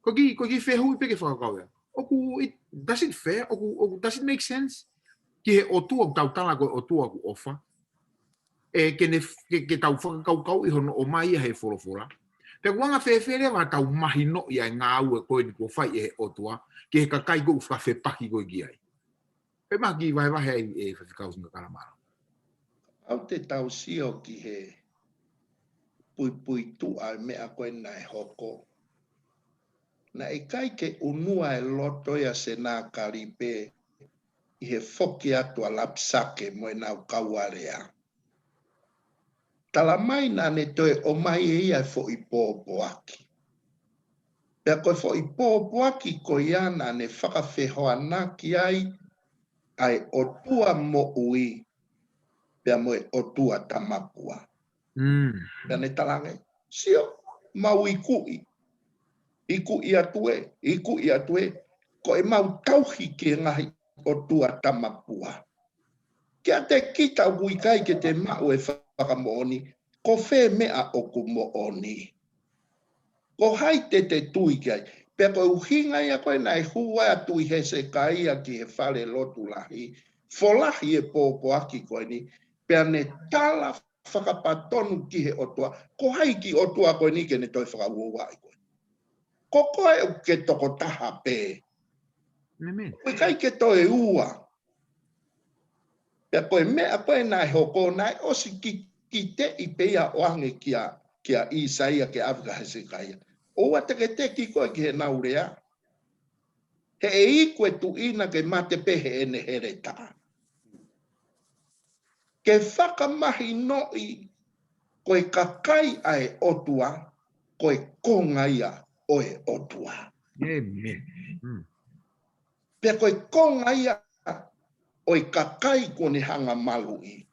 Ko e kiʻi, ko e kiʻi fehuʻi pē ke fakakaukau ia. ʻOku, it, does it fair? ʻOku, ʻoku, does it make sense? Ki he ʻOtua ʻoku tau tala ko e ʻOtua ʻoku ʻofa, ʻe ke ne, ke, ke tau fakakaukauʻi hono ʻomai ia he folofola. Pea ʻoku anga fēfē leva ʻetau mahinoʻi ʻa e ngāue ko eni kuo fai ʻe he ʻOtua ki he kakai ʻoku fakafepaki ko ē ki ai? Pea mahalo ke vahevahe ai ʻe Faifekau Sinokakala, mālō. ʻOku te tau sio ki he puipuituʻa e meʻa ko ē naʻe hoko. Naʻe ʻikai ke ʻunua e loto ia ʻa Senakalipe ʻi he foki atu ʻa Lapisake mo ʻenau kau alea. Tala mai naʻa ne toe ʻomai ʻe ia e foʻi pōpoaki. Pea ko e foʻi pōpoaki ko ia naʻa ne fakafehoanaki ai ʻa e ʻOtua moʻui pea mo e ʻOtua tamapua. Mm. Pea ne talaange, sio, mau ikuʻi, ikuʻi atu ē, ikuʻi atu ē, ko ʻemau tauhi ki he ngaahi ʻotua tamapua. Kiate kita ʻoku ʻikai ke te maʻu e fakamoʻoni, ko fē meʻa ʻoku moʻoni? Ko hai te te tui ki ai? Pea ko e ʻuhinga ia ko ē naʻe hū ai ʻa Tuʻi Hesekaia ki he fale lotu lahi, folahi e pōpoaki ko eni, pea ne tala fakapatonu ki he ʻOtua, ko hai e kiʻi ʻOtua ko eni ke ne toe fakauouaʻi koe? Ko koe ʻoku ke tokotaha pē. ʻĒmeni. ʻOku ʻikai ke toe ua. Pea ko e meʻa ko ē naʻe hoko, naʻe ʻosi ki-, kiteʻi pē ia ʻo ʻoange kia, kia ʻĪsaia ke ʻave kia Hesekaia. ʻOua te ke teki koe ki heʻenau lea. He ʻe iku e tuʻi na ke mate pē heʻene heletā. Ke fakamahinoʻi ko e kakai ʻa e ʻOtua, ko e konga ia ʻo e ʻOtua. ʻĒmeni. Mm. Pea ko e konga ia ʻo e kakai kuo ne hanga maluʻi.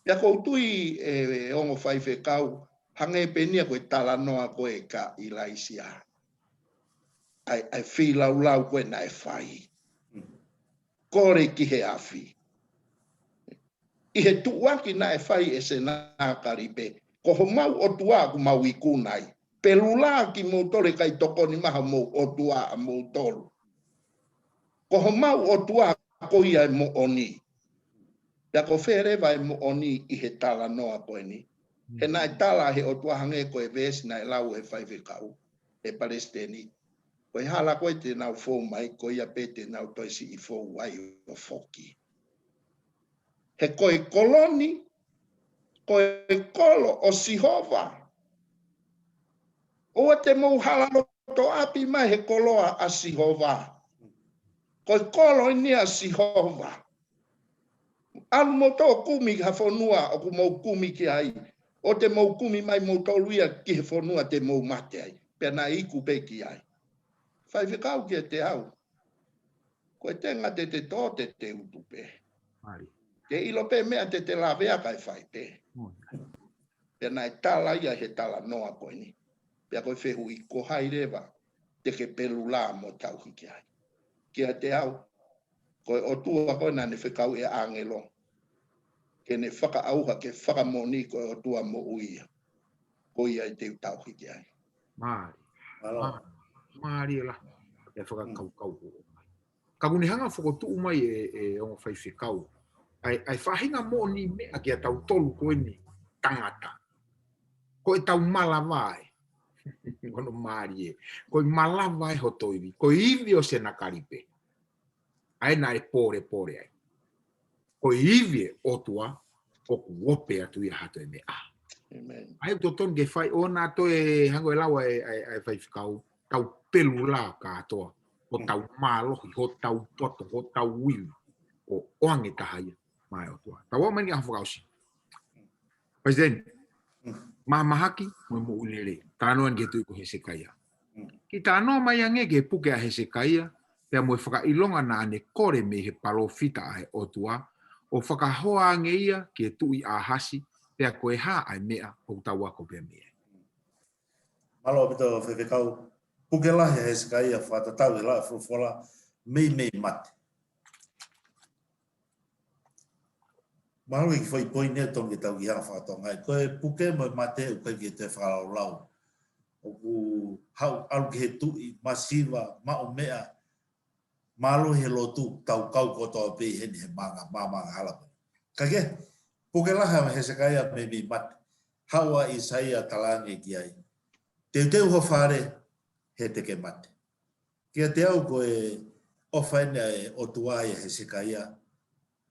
Pea ʻoku ou tui ʻe, ʻe ongo faifekau, hangē pē eni ia ko e talanoa ko ē kia ʻIlaisiā. ʻA e, ʻa e feilaulau ko ē naʻe fai. Kole ki he afi. ʻi he tuʻuaki naʻe fai ʻe Senakalipe. Ko homau ʻOtua ʻoku mau ikuna ai. Pelula kimoutolu ʻikai tokoni mai homou ʻOtua ʻamoutolu. Ko homau ʻOtua ko ia e moʻoni. Pea ko fē leva e moʻoni ʻi he talanoa ko eni. He naʻe tala he ʻOtua hangē ko e veesi naʻe lau he faifekau, he palesiteni. Ko e hala ko ē te nau fou mai, ko ia pē te nau toe siʻi fou ai ʻo foki. He ko e kolo ni, ko e kolo ʻo Sihova. ʻOua te mou hala loto ʻapi mai he koloa ʻa Sihova. Ko e kolo eni ʻa Sihova. ʻAlu moutolu kumi ki ha fonua ʻoku mou kumi ki ai. ʻOua te mou kumi mai moutolu ia ki he fonua te mou mate ai. Pea naʻe iku pē ki ai. Faifekau kiate au. Ko e tenga te te tō te te utu pē. Te ʻilo pē meʻa te te lavea kae fai pē. Pea naʻe tala ia he talanoa ko eni. Pea ko e fehuʻi ko hai leva te ke pelula mo tauhi ki ai. Kiate au, ko e ʻOtua ko ē naʻa ne fekau e ʻāngelo ke ne fakaʻauha ke fakamoʻoni ko e ʻOtua moʻui ia. Ko ia ʻe te u tauhi ki ai. Mālie. Mālie la. E fakakaukau ko ē. Ka ʻoku ne hanga fokotuʻu mai e, e ongo faifekau. ʻAi, ʻai faʻahinga moʻoni meʻa kia tautolu ko eni tangata. Ko e tau malava ē. Ono mālie. Ko e malava ē hoto ivi. Ko e ivi ʻo Senakalipe. ʻAi naʻe pōlepole ai. Ko e ivi e ʻOtua, ʻoku ope atu ia hato e meʻa. ʻAi totonu ke fai ona toe hango e lau e, e, e faifekau, tau pelula kātoa, ʻo tau mālohi, ʻo tau poto, ʻo tau ivi, ʻo ʻoange taha ia, mai ʻOtua. Tau ō mai ni ʻa fakaʻosi. Palesiteni, mahamahaki, mo e moʻui lelei. Talanoa ni ki he tuʻi ko Hesekaia. Ki talanoa mai ange ki he puke ʻa Hesekaia, pea mo e fakaʻilonga naʻa ne kole mei he palōfita ʻa e ʻOtua, ʻo fakahoa ange ia ki he tuʻi ʻAhasi, pea ko e hā ʻa e meʻa ʻoku tau ako pea mei ai. Mālō ʻaupito faifekau, puke lahi ʻa Hesekaia fakatatau he lau e folofola, meimei mate. Mahalo ki foʻi poini ʻe tonu ke tau ki hanga fakatonga ai. Ko e puke mo e mate ʻoku ʻikai ke toe fakalaulau. ʻOku haʻu ʻalu ki he tuʻi, masiva, maʻu meʻa, mālō he lotu, tau kau kotoa pē ʻi heni he manga, manga hala ko ē. Ka ke, puke lahi ʻa Hesekaia meimei mate. Haʻu ʻa ʻIsaia talaange ki ai. Teuteu ho fale, he te ke mate. Kiate au ko e ʻofa eni ʻa e ʻOtua ia Hesekaia,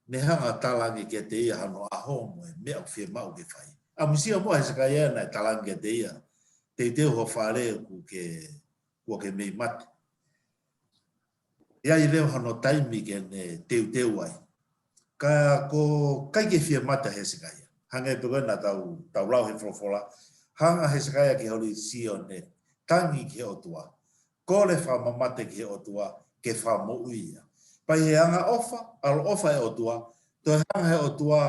ne hanga talaange kiate ia hano ʻaho mo e meʻa ʻoku fiemaʻu ke fai. ʻAmusia muʻa Hesekaia naʻe talaange kiate ia, teuteu ho fale kuo ke, kuo ke mei mate. ʻI ai leva hano taimi ke ne teuteu ai. Ka ʻoku ʻikai ke fie mate Hesekaia. Hangē pē ko ē naʻa tau, tau lau he folofola. Hanga Hesekaia ki holi Sione. Tangi ki he ʻOtua. Kole fakamamate ki he ʻOtua. Ke fakamoʻui ia. Pea ʻi he anga ʻofa, ʻaloʻofa e ʻOtua. Toe hanga he ʻOtua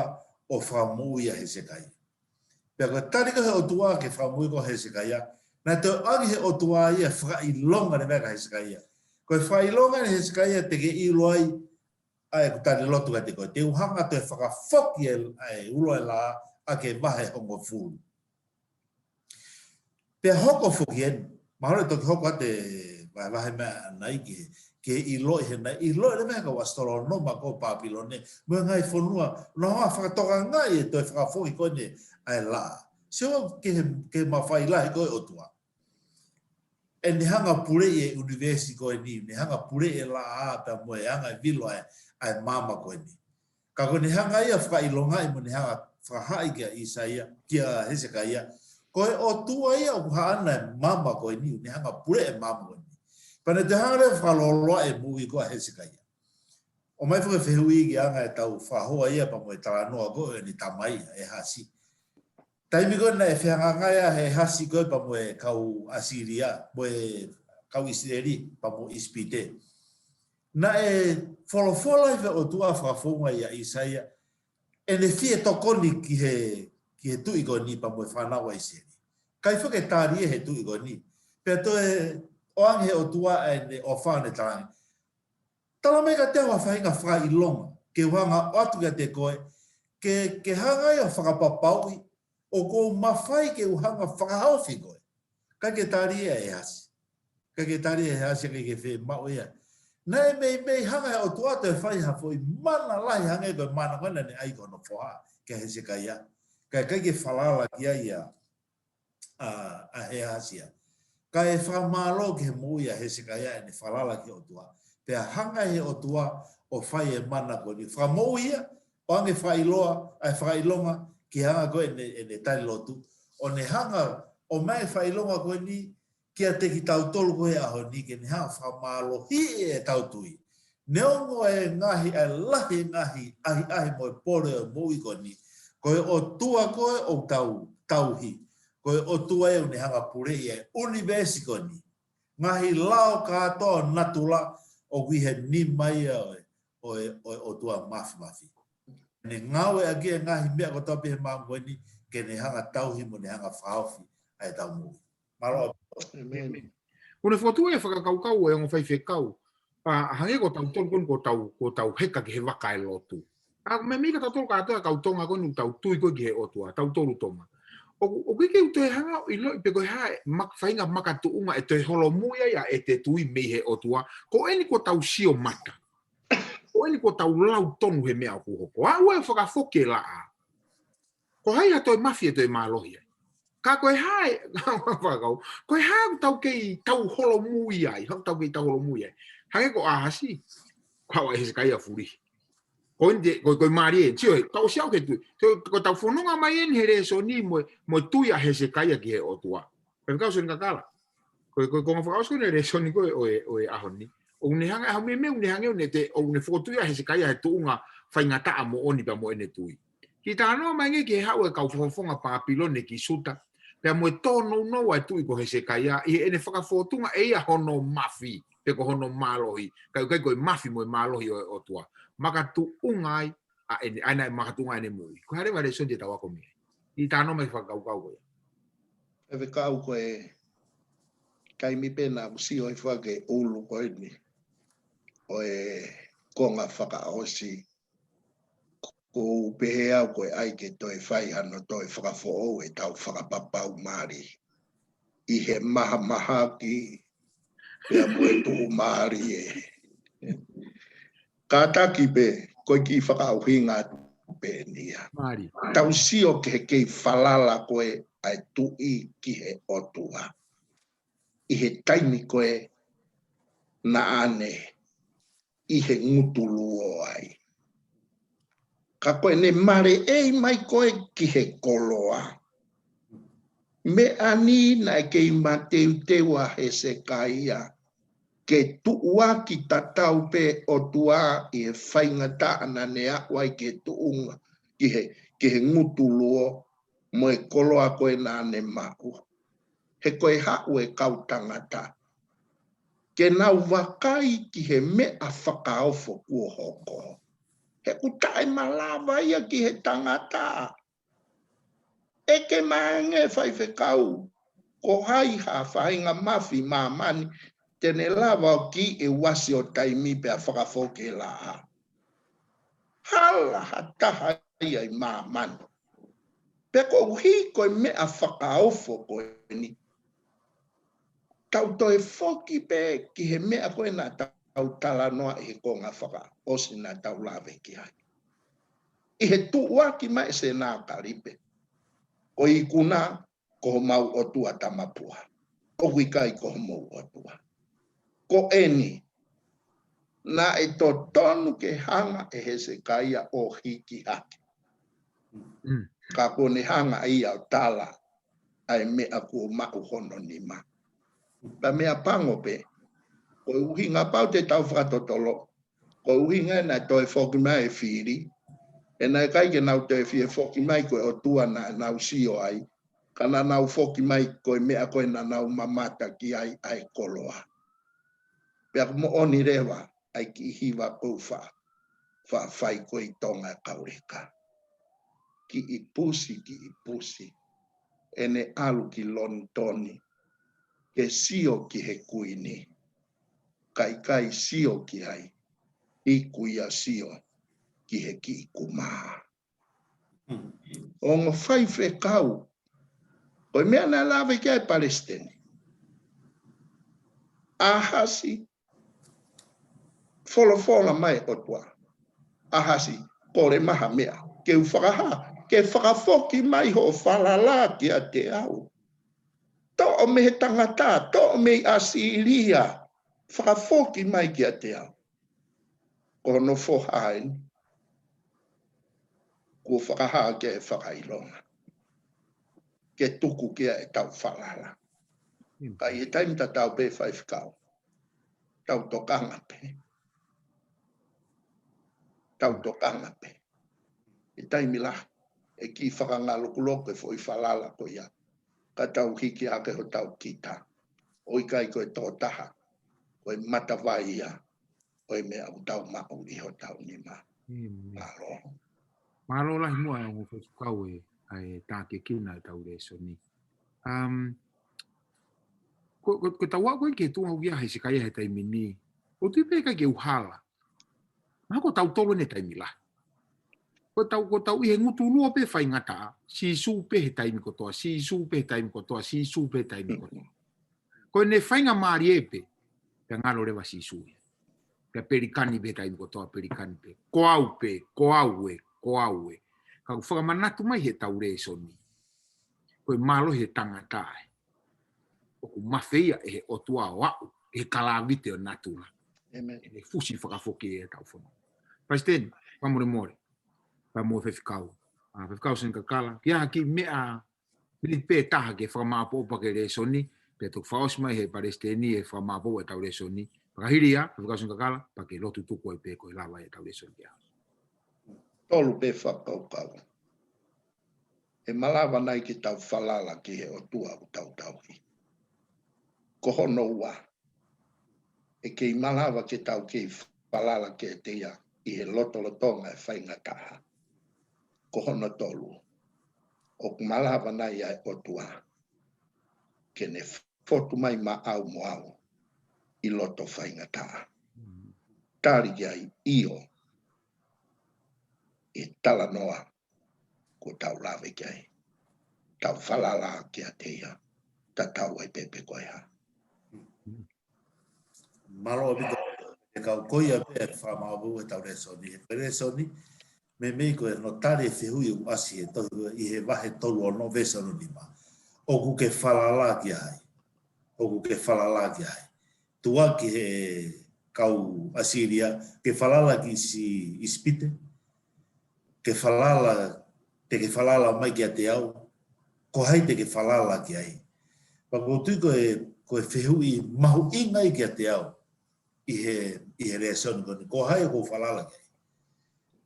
ʻo fakamoʻui ʻa Hesekaia. Pea ko e tali ko ē he ʻOtua ke fakamoʻui ko ē Hesekaia. Naʻe toe ʻoange he ʻOtua ia fakaʻilonga ne meʻa ka Hesekaia. Ko e fakaʻilonga ne Hesekaia te ke ʻilo ai ʻa e kuo tali lotu kiate koe. Te u hanga toe fakafoki e, ʻa e ulo e laʻā ʻa ke vahe hongofulu. Pea hoko foki eni, mahalo ʻe toki hoko atu e vahevahe meʻa ʻanai ki he, ki he ʻiloʻi he naʻe ʻiloʻi leva he kau ʻasitolonoma ko Papilone, mo e ngaahi fonua, naʻa nau fakatokangaʻi e toe fakafoki ko eni ʻa e laʻā. Sio ki he, ki he mafai lahi ko ē ʻOtua. ʻE ne hanga puleʻi e ʻunivēsi ko eni, ne hanga puleʻi e laʻā pea mo e anga e vilo ʻa e, ʻa e maama ko eni. Ka ko ʻene hanga ia fakaʻilongaʻi mo ne hanga fakahaaʻi kia ʻIsaia, kia Hesekaia. Ko e ʻOtua ia ʻoku haʻana e maama ko eni, ne hanga puleʻi e maama ko eni. Pea ne toe hanga leva fakalōloa e moʻui ko ē ʻa Hesekaia. ʻOmai foki e fehuʻi ki he anga e tau fakahoa ia pea mo e talanoa ko ē ʻo ʻene tamai ʻa ʻEhasi. Taimi ko ē naʻe fehangahangai ai ʻa ʻEhasi ko ē pea mo e kau ʻAsīlia, mo e kau ʻIsileli, pea mo ʻIsipite. Naʻe folofola ʻi he ʻOtua fakafounga ʻia ʻIsaia, ʻene fie tokoni ki he, ki he tuʻi ko eni pea mo e fānau ʻa ʻIsileli. ʻIkai foki ke tali ia he tuʻi ko eni. Pea toe ʻoange he ʻOtua ʻa ʻene ʻofa ʻo ne talaange. Tala mai kiate au ha faʻahinga fakaʻilonga, ke u hanga ʻoatu kiate koe, ke, ke hanga ia ʻo fakapapauʻi ʻoku ou mafai ke u hanga ʻo fakahaofi koe. ʻIkai ke tali ia ʻe Hasi. ʻIkai ke tali ia ʻe Hasi, ʻikai ke fiemaʻu ia. Naʻe meimei hanga ʻe he ʻOtua ʻo toe fai ha foʻi mana lahi hangē ko e mana ko ē naʻa ne ʻai ki hono foha, kia Hesekaia. Kae ʻikai ke falala ki ai ia ʻa, ʻa ʻe Hasi ia. Kae fakamālō ki he moʻui ʻa Hesekaia ʻene falala ki he ʻOtua. Pea hanga ʻe he ʻOtua ʻo fai e mana ko eni. Fakamoʻui ia, ʻo ʻoange fakaʻiloa, ʻa e fakaʻilonga, ki he anga ko ē ʻene, ʻene tali lotu. ʻO ne hanga ʻo ʻomai e fakaʻilonga ko eni kiate kitautolu ko ē he ʻaho ni, ke ne hanga ʻo fakamālohiʻi ʻetau tui. Neongo e ngaahi, ʻa e lahi e ngaahi ʻahiʻahi mo e pole ʻo e moʻui ko eni, ko e ʻOtua ko ē ʻoku tau tauhi. Ko e ʻOtua ē ʻoku ne hanga ʻo puleʻi e ʻunivēsi ko eni. Ngaahi lao kātoa ʻo natula ʻoku ʻi he nima ia ʻo e, ʻo e, ʻo e ʻOtua Māfimafi. Ne ngāueʻaki e ngaahi meʻa kotoa pē he māmani ko eni, ke ne hanga ʻo tauhi mo ne hanga ʻo fakahaofi ʻa ʻetau moʻui. Mālō. ʻĒmeni. ʻOku ne fokotuʻu e fakakaukau ʻa e ongo faifekau. ʻA, hangē ko tautolu ko eni ko tau, ko tau heka ki he vaka ʻo e lotu. ʻA, meimei ko tautolu kātoa kau Tonga ko eni ʻoku tau tui ko ē ki he ʻOtua, tautolu Tonga. ʻOku, ʻoku ʻikai ke u toe hanga ʻo ʻiloʻi pe ko e hā e mak-, faʻahinga makatuʻunga ʻe toe holomui ai ʻa ʻete tui mei he ʻOtua. Ko eni ko tau sio mata. Ko eni ko tau lau tonu he meʻa ʻoku hoko. ʻA, ʻoua ʻe fakafoki e laʻā. Ko hai ha toe mafi ʻe toe mālohi ai. Ka ko e hā e, fakakau, ko e hā ʻoku tau kei tau holomui ai, hā ʻoku tau kei tau holomui ai. Hangē ko ʻAhasi, ko ʻAhasi ʻa Hesekaia fuli. Ko eni te, ko, ko e mālie, sio ē, tau sio ki he tui. Ko, ko tau fononga mai eni he lēsoni mo, mo e tui ʻa Hesekaia ki he ʻOtua. Pea kau soni kakala. Ko e, ko e, ko e ngaahi fakaʻosi ko eni e lēsoni ko ē ʻo e, ʻo e ʻaho ni. ʻOku ne hanga, ʻa e meʻa, meʻa ʻoku ne hangē ʻoku ne te, ʻoku ne fokotuʻu ʻa Hesekaia he tuʻunga faingataʻa moʻoni pea mo ʻene tui. Kiʻi talanoa mai angē ki he haʻu e kau fakafofonga Pāpilone ki Siuta. Pea mo e tōnounou ʻa e tuʻi ko Hesekaia, ʻi heʻene fakafōtunga ʻe ia hono mafi, pe ko hono mālohi. Ka ʻoku ʻikai ko e mafi mo e mālohi ʻo e ʻOtua. Makatuʻunga ai, ʻa ʻene, ʻa ʻene makatuʻunga ʻene moʻui. Ko e hā leva e lēsoni te tau ako mei ai. Kiʻi talanoa mai fakakaukau ko ia. Faifekau, ko e taimi pē naʻa ku sio ai fakakaukau ʻulu ko eni ʻo e konga fakaʻosi, ʻoku ou pehē au ko e ʻai ke toe fai hano toe fakafoʻou ʻetau fakapapau mali ʻi he mahamahaki pea mo e tuʻumālie. Kātaki pē, ko e kiʻi fakaʻuhinga atu pē eni ia. Mālie. Tau sio ki he kei falala ko ē ʻa e tuʻi ki he ʻOtua ʻi he taimi ko ē naʻa ne ʻi he ngutu luo ai. Ka ko ʻene maleʻei mai ko ē ki he koloa. Meʻa ni naʻe kei mateuteu ʻa Hesekaia ke tuʻuaki tatau pē ʻOtua ʻi he faingataʻa naʻa ne aʻu ai ki he tuʻunga, ki he, ki he ngutu luo mo e koloa ko ē naʻa ne maʻu. He ko e haʻu e kau tangata ke nau vakai ki he meʻa fakaofo kuo hoko. He ʻoku taʻemalava ia ki he tangata. ʻEke mai angē faifekau, ko hai ha faʻahinga mafi ʻi māmani te ne lava ʻo kiʻi uasi ʻo taimi pea fakafoki e laʻā. Hala ha taha ia ʻi māmani. Pea koeʻuhi ko e meʻa fakaofo ko eni, tau toe foki pē ki he meʻa ko ē naʻa tau talanoa ʻi he konga fakaʻosi naʻa tau lave ki ai. ʻI he tuʻuaki mai ʻe Senakalipe, ko e ikuna ko homau ʻotua tamapua. ʻOku ʻikai ko homou ʻotua. Ko eni, naʻe totonu ke hanga ʻe Hesekaia ʻo hiki hake. Mm. Ka kuo ne hanga ia ʻo tala ʻa e meʻa kuo maʻu hono nima. Pea meʻa pango pē, ko e ʻuhinga pau te tau fakatotolo, ko e ʻuhinga naʻe toe foki mai e fili, he naʻe ʻikai ke nau toe fie foki mai ko e ʻotua naʻa nau sio ai, ka naʻa nau foki mai ko e meʻa ko ē naʻa nau mamata ki ai ʻa e koloa. Pea ʻoku moʻoni leva ʻa e kiʻi hiva ko ē ʻoku fa, fa, fai ko ē ʻi Tonga e kau leka. Kiʻi pusi, kiʻi pusi. ʻEne ʻalu ki Lonitoni ke sio ki he kuini. Ka ʻikai sio ki ai, iku ia sio ki he kiʻi kumā. Ongo faifekau. Ko e meʻa naʻe lave ki ai e palesiteni. ʻAhasi, folofola mai ʻOtua. ʻAhasi, kole mai ha meʻa. Ke u fakahā, ke fakafoki mai hoʻo falala kiate au. Toʻo mei he tangata, toʻo mei ʻAsīlia, fakafoki mai kiate au. Ko hono foha eni, kuo fakahā ke fakaʻilonga. Ke tuku ki ai ʻetau falala. Ka ʻi he taimi tatau pē faifekau. Tau tokanga pē. Tau tokanga pē. ʻI he taimi lahi, ʻe kiʻi fakangalukuloku e foʻi falala ko ia. Ka tau hiki hake hotau kita. ʻOku ʻikai ko e tokotaha. Ko e matavai ia. Ko e meʻa ʻoku tau maʻu ʻi hotau nima. Mālō. Mālō lahi muʻa e ongo faifekau e, ʻa e tākiekina ʻetau lēsoni. Um, ko, ko, ko tau ako ki he tuʻunga ʻoku ʻi ai ʻa Hesekaia he taimi ni. ʻOku ou tui pē ʻikai ke u hala. Mahalo ko tautolu eni he taimi lahi. Ko tau, ko tau ʻi he ngutu lua pē faingataʻa, Sīsū pē he taimi kotoa, Sīsū pē he taimi kotoa, Sīsū pē he taimi kotoa. Ko ʻene faingamālie pē, pea ngalo leva Sīsū ia. Pea pelikani pē he taimi kotoa, pelikani pē. Ko au pē, ko au ē, ko au ē. Ka ʻoku fakamanatu mai he tau lēsoni. Ko e mālohi e tangata ē. ʻOku mafeia ʻe he ʻOtua ʻo aʻu, ʻe he kalāviti ʻo natula. ʻEne fusi fakafoki ʻetau fononga. Palesiteni, fakamolemole. Pea mo e faifekau. ʻA, faifekau Seni Kakala. Ki ha kiʻi meʻa, miniti pē taha ke fakamāʻopoʻopo ʻaki e lēsoni, pea toki fakaʻosi mai he palesiteni e fakamāʻopoʻopo ʻetau lēsoni. Pea ka hili ia, faifekau Seni Kakala, pea ke lotu tuku ai pē ko e lava ʻetau lēsoni ia. Tolu pē fakakaukau. ʻE malava nai ke tau falala ki he ʻOtua ʻoku tau tauhi? Ko hono ua, ʻe kei malava ke tau kei falala kiate ia ʻi he lotolotonga e faingataʻa? Ko hono tolu, ʻoku malava nai ʻa e ʻOtua ke ne fotu mai maʻau mo au ʻi loto faingataʻa? Tali ki ai ʻio, ʻi he talanoa kuo tau lave ki ai. Tau falala kiate ia, tatau ai pē pe ko e hā. Mālō ʻaupito, e kau ko ia pē e fakamāʻopoʻopo ʻetau lēsoni. He ko e lēsoni, meimei ko e no tali e fehuʻi ʻoku ʻasi he tohi ʻi he vahe tolu ono veesi ono nima. ʻOku ke falala ki ai? ʻOku ke falala ki ai? Tuʻa ki he kau ʻAsīlia, ke falala ki si ʻIsipite, ke falala, te ke falala mai kiate au, ko hai te ke falala ki ai? Pea ʻoku ou tui ko e, ko e fehuʻi mahuʻinga ia kiate au ʻi he, ʻi he lēsoni ko eni, ko hai ʻoku ou falala ki ai?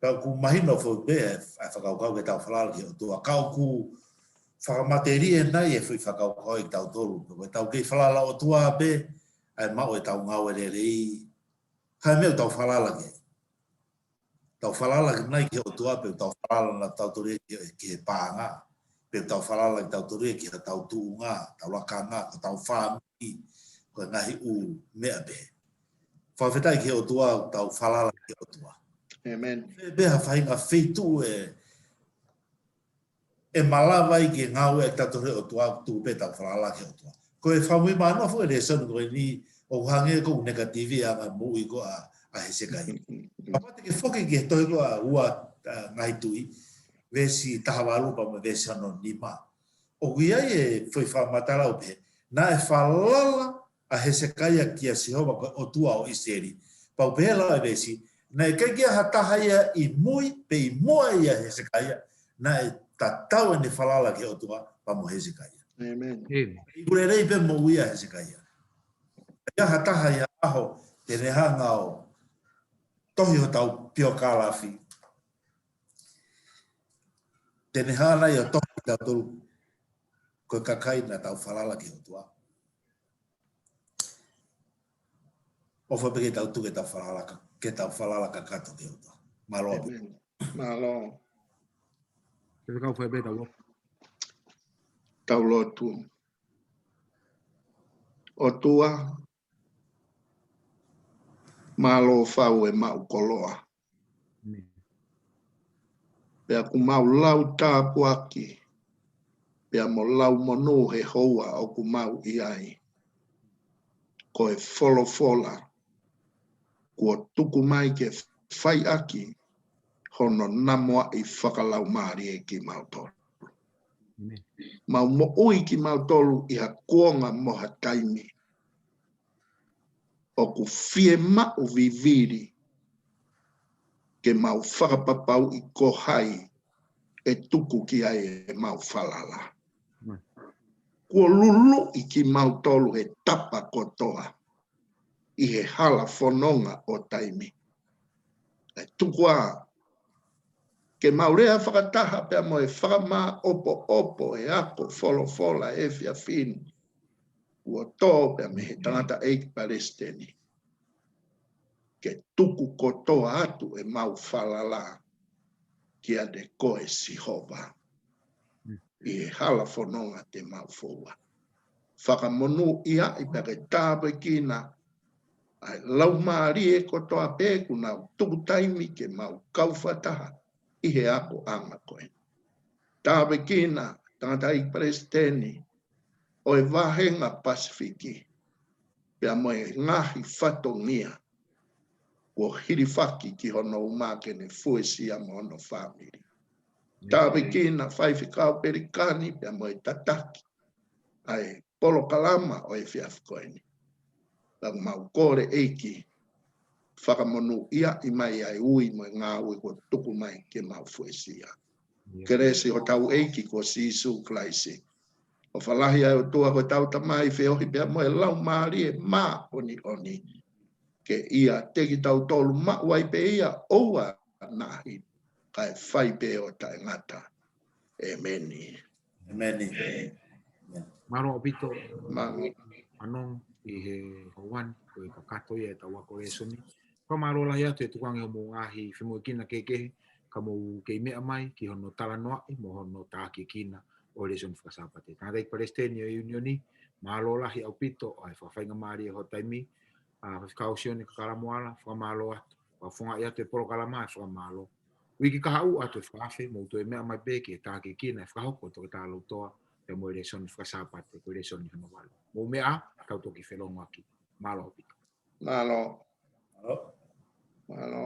Pea ʻoku mahino foki pē ʻa e fakakaukau ke tau falala ki he ʻOtua. Ka ʻoku fakamatelie nai e foʻi fakakaukau ʻi tautolu. Ko e tau kei falala ʻOtua pē, ʻa e maʻu ʻetau ngāue lelei. Ko e hā e meʻa ʻoku tau falala ki ai? Tau falala ki nai ki he ʻOtua pe tau falala naʻa tau toli ki, ki he paʻanga. Pe tau falala ki tau toli ki ha tau tuʻunga, tau lakanga, ko tau fāmili, ko e ngaahi ʻū meʻa pē. Fakafetaʻi ki he ʻOtua, tau falala ki he ʻOtua. ʻĒmeni. Pea, pea ha faʻahinga feituʻu ē, ʻe malava ai ke ngāue ʻa e tau toli ʻOtua, tuku pē tau falala ki he ʻOtua. Ko e fakamui mānofo e lēsoni ko eni, ʻoku hangē ko e negative ʻa e anga moʻui ko ē ʻa, ʻa Hesekaia. Kapau te ke foki ki he tohi ko ē ʻa ua, ʻa, Ngaahi Tuʻi, veesi taha valu pea mo e veesi ono nima. ʻOku ʻi ai e foʻi fakamatala ʻoku pehē, naʻe falala ʻa Hesekaia kia Sihova ko e ʻOtua ʻo ʻIsileli. Pea ʻoku pehē leva e veesi, naʻe ʻikai ke ʻi ai ha taha ia ʻi mui, pe ʻi muʻa ʻia Hesekaia, naʻe tatau ʻene falala ki he ʻOtua pea mo Hesekaia. ʻĒmeni. ʻĒmeni. ʻOku lelei pē moʻui ʻa Hesekaia. ʻIkai ha taha ia ʻaho, te ne hanga ʻo tohi hotau piokālafi. Te ne hanga ia ʻo tohi kia tautolu ko e kakai naʻa tau falala ki he ʻOtua. ʻOfa pē ke tau tuku ʻetau falala ka, ke tau falala kakato ki he ʻOtua. Mālō ʻaupito. ʻĒmeni. Mālō. Ke fekau fai pē tau lotu. Tau lotu. ʻOtua, mālō fau e maʻu koloa. ʻĒmeni. Pea ʻoku mau lau tāpuaki, pea mo lau monū he houa ʻoku mau ʻi ai. Ko e folofola, kuo tuku mai ke fai ʻaki hono namoaʻi fakalaumālie kimautolu. Mau moʻui kimautolu ʻi ha kuonga mo ha taimi ʻoku fiemaʻu vivili ke mau fakapapauʻi ko hai ʻe tuku ki ai ʻemau falala. Kuo luluʻi kimautolu he tapa kotoa ʻi he hala fononga ʻo taimi. ʻE tuku ā ke mau lea fakataha pea mo e fakamāʻopoʻopo e ako folofola efiafi ni, kuo tō pea mei he tangataʻeiki palesiteni, ke tuku kotoa atu ʻemau falala kiate koe Sihova ʻi he hala fononga te mau foua. Fakamonūʻiaʻi pea ke tāpuekina ʻa e laumālie kotoa pē kuo nau tuku taimi ke mau kau fakataha ʻi he akoʻanga ko eni. Tāpuekina tangataʻeiki palesiteni ʻo e vāhenga Pasifiki, pea mo e ngaahi fatongia kuo hilifaki ki hono uma ke ne fuesia mo hono fāmili. Tāpuekina faifekau Pelikani pea mo e tataki ʻa e polokalama ʻo e efiafi ko eni. Pea mau kole ʻEiki, fakamonūʻiaʻi mai ʻa e ui mo e ngāue kuo tuku mai ke mau fuesia. Kelesi hotau ʻEiki ko Sīsū Kalaisi, ʻofa lahi ʻa e ʻOtua ko hotau Tamai, feohi pea mo e Laumālie Māʻoniʻoni, ke ʻiate kitautolu maʻu ai pē ia ʻoua naʻa hili, kae fai pē ʻo taʻengata. ʻEmeni. ʻEmeni. Mālō ʻaupito. Mālō. Anong ʻi he houa ni, ko e kakato ia ʻetau ako lēsoni. Fakamālō lahi atu he tukuange hoʻomou ngaahi femoʻuekina kehekehe, ka mou kei meʻa mai ki hono talanoaʻi mo hono tākiekina ʻo e lēsoni fakasāpate. Tangataʻeiki palesiteni ʻo e ʻiunioni, mālō lahi ʻaupito ʻa e fakafaingamālie ho taimi, ʻa Faifekau Sione Kakalamoala, fakamālō atu. Fakafofongaʻi atu e polokalama, ʻa e fakamālō. Uike kahaʻu atu e fakaafe, mou toe meʻa mai pē ki he tākiekina ʻe fakahoko ʻe Toketā Lautoa, pea mo e lēsoni fakasāpate, ko e lēsoni hono valu. Mou meʻa, tau toki felōngoaki. Mālō ʻaupito. Mālō. Mālō. Mālō.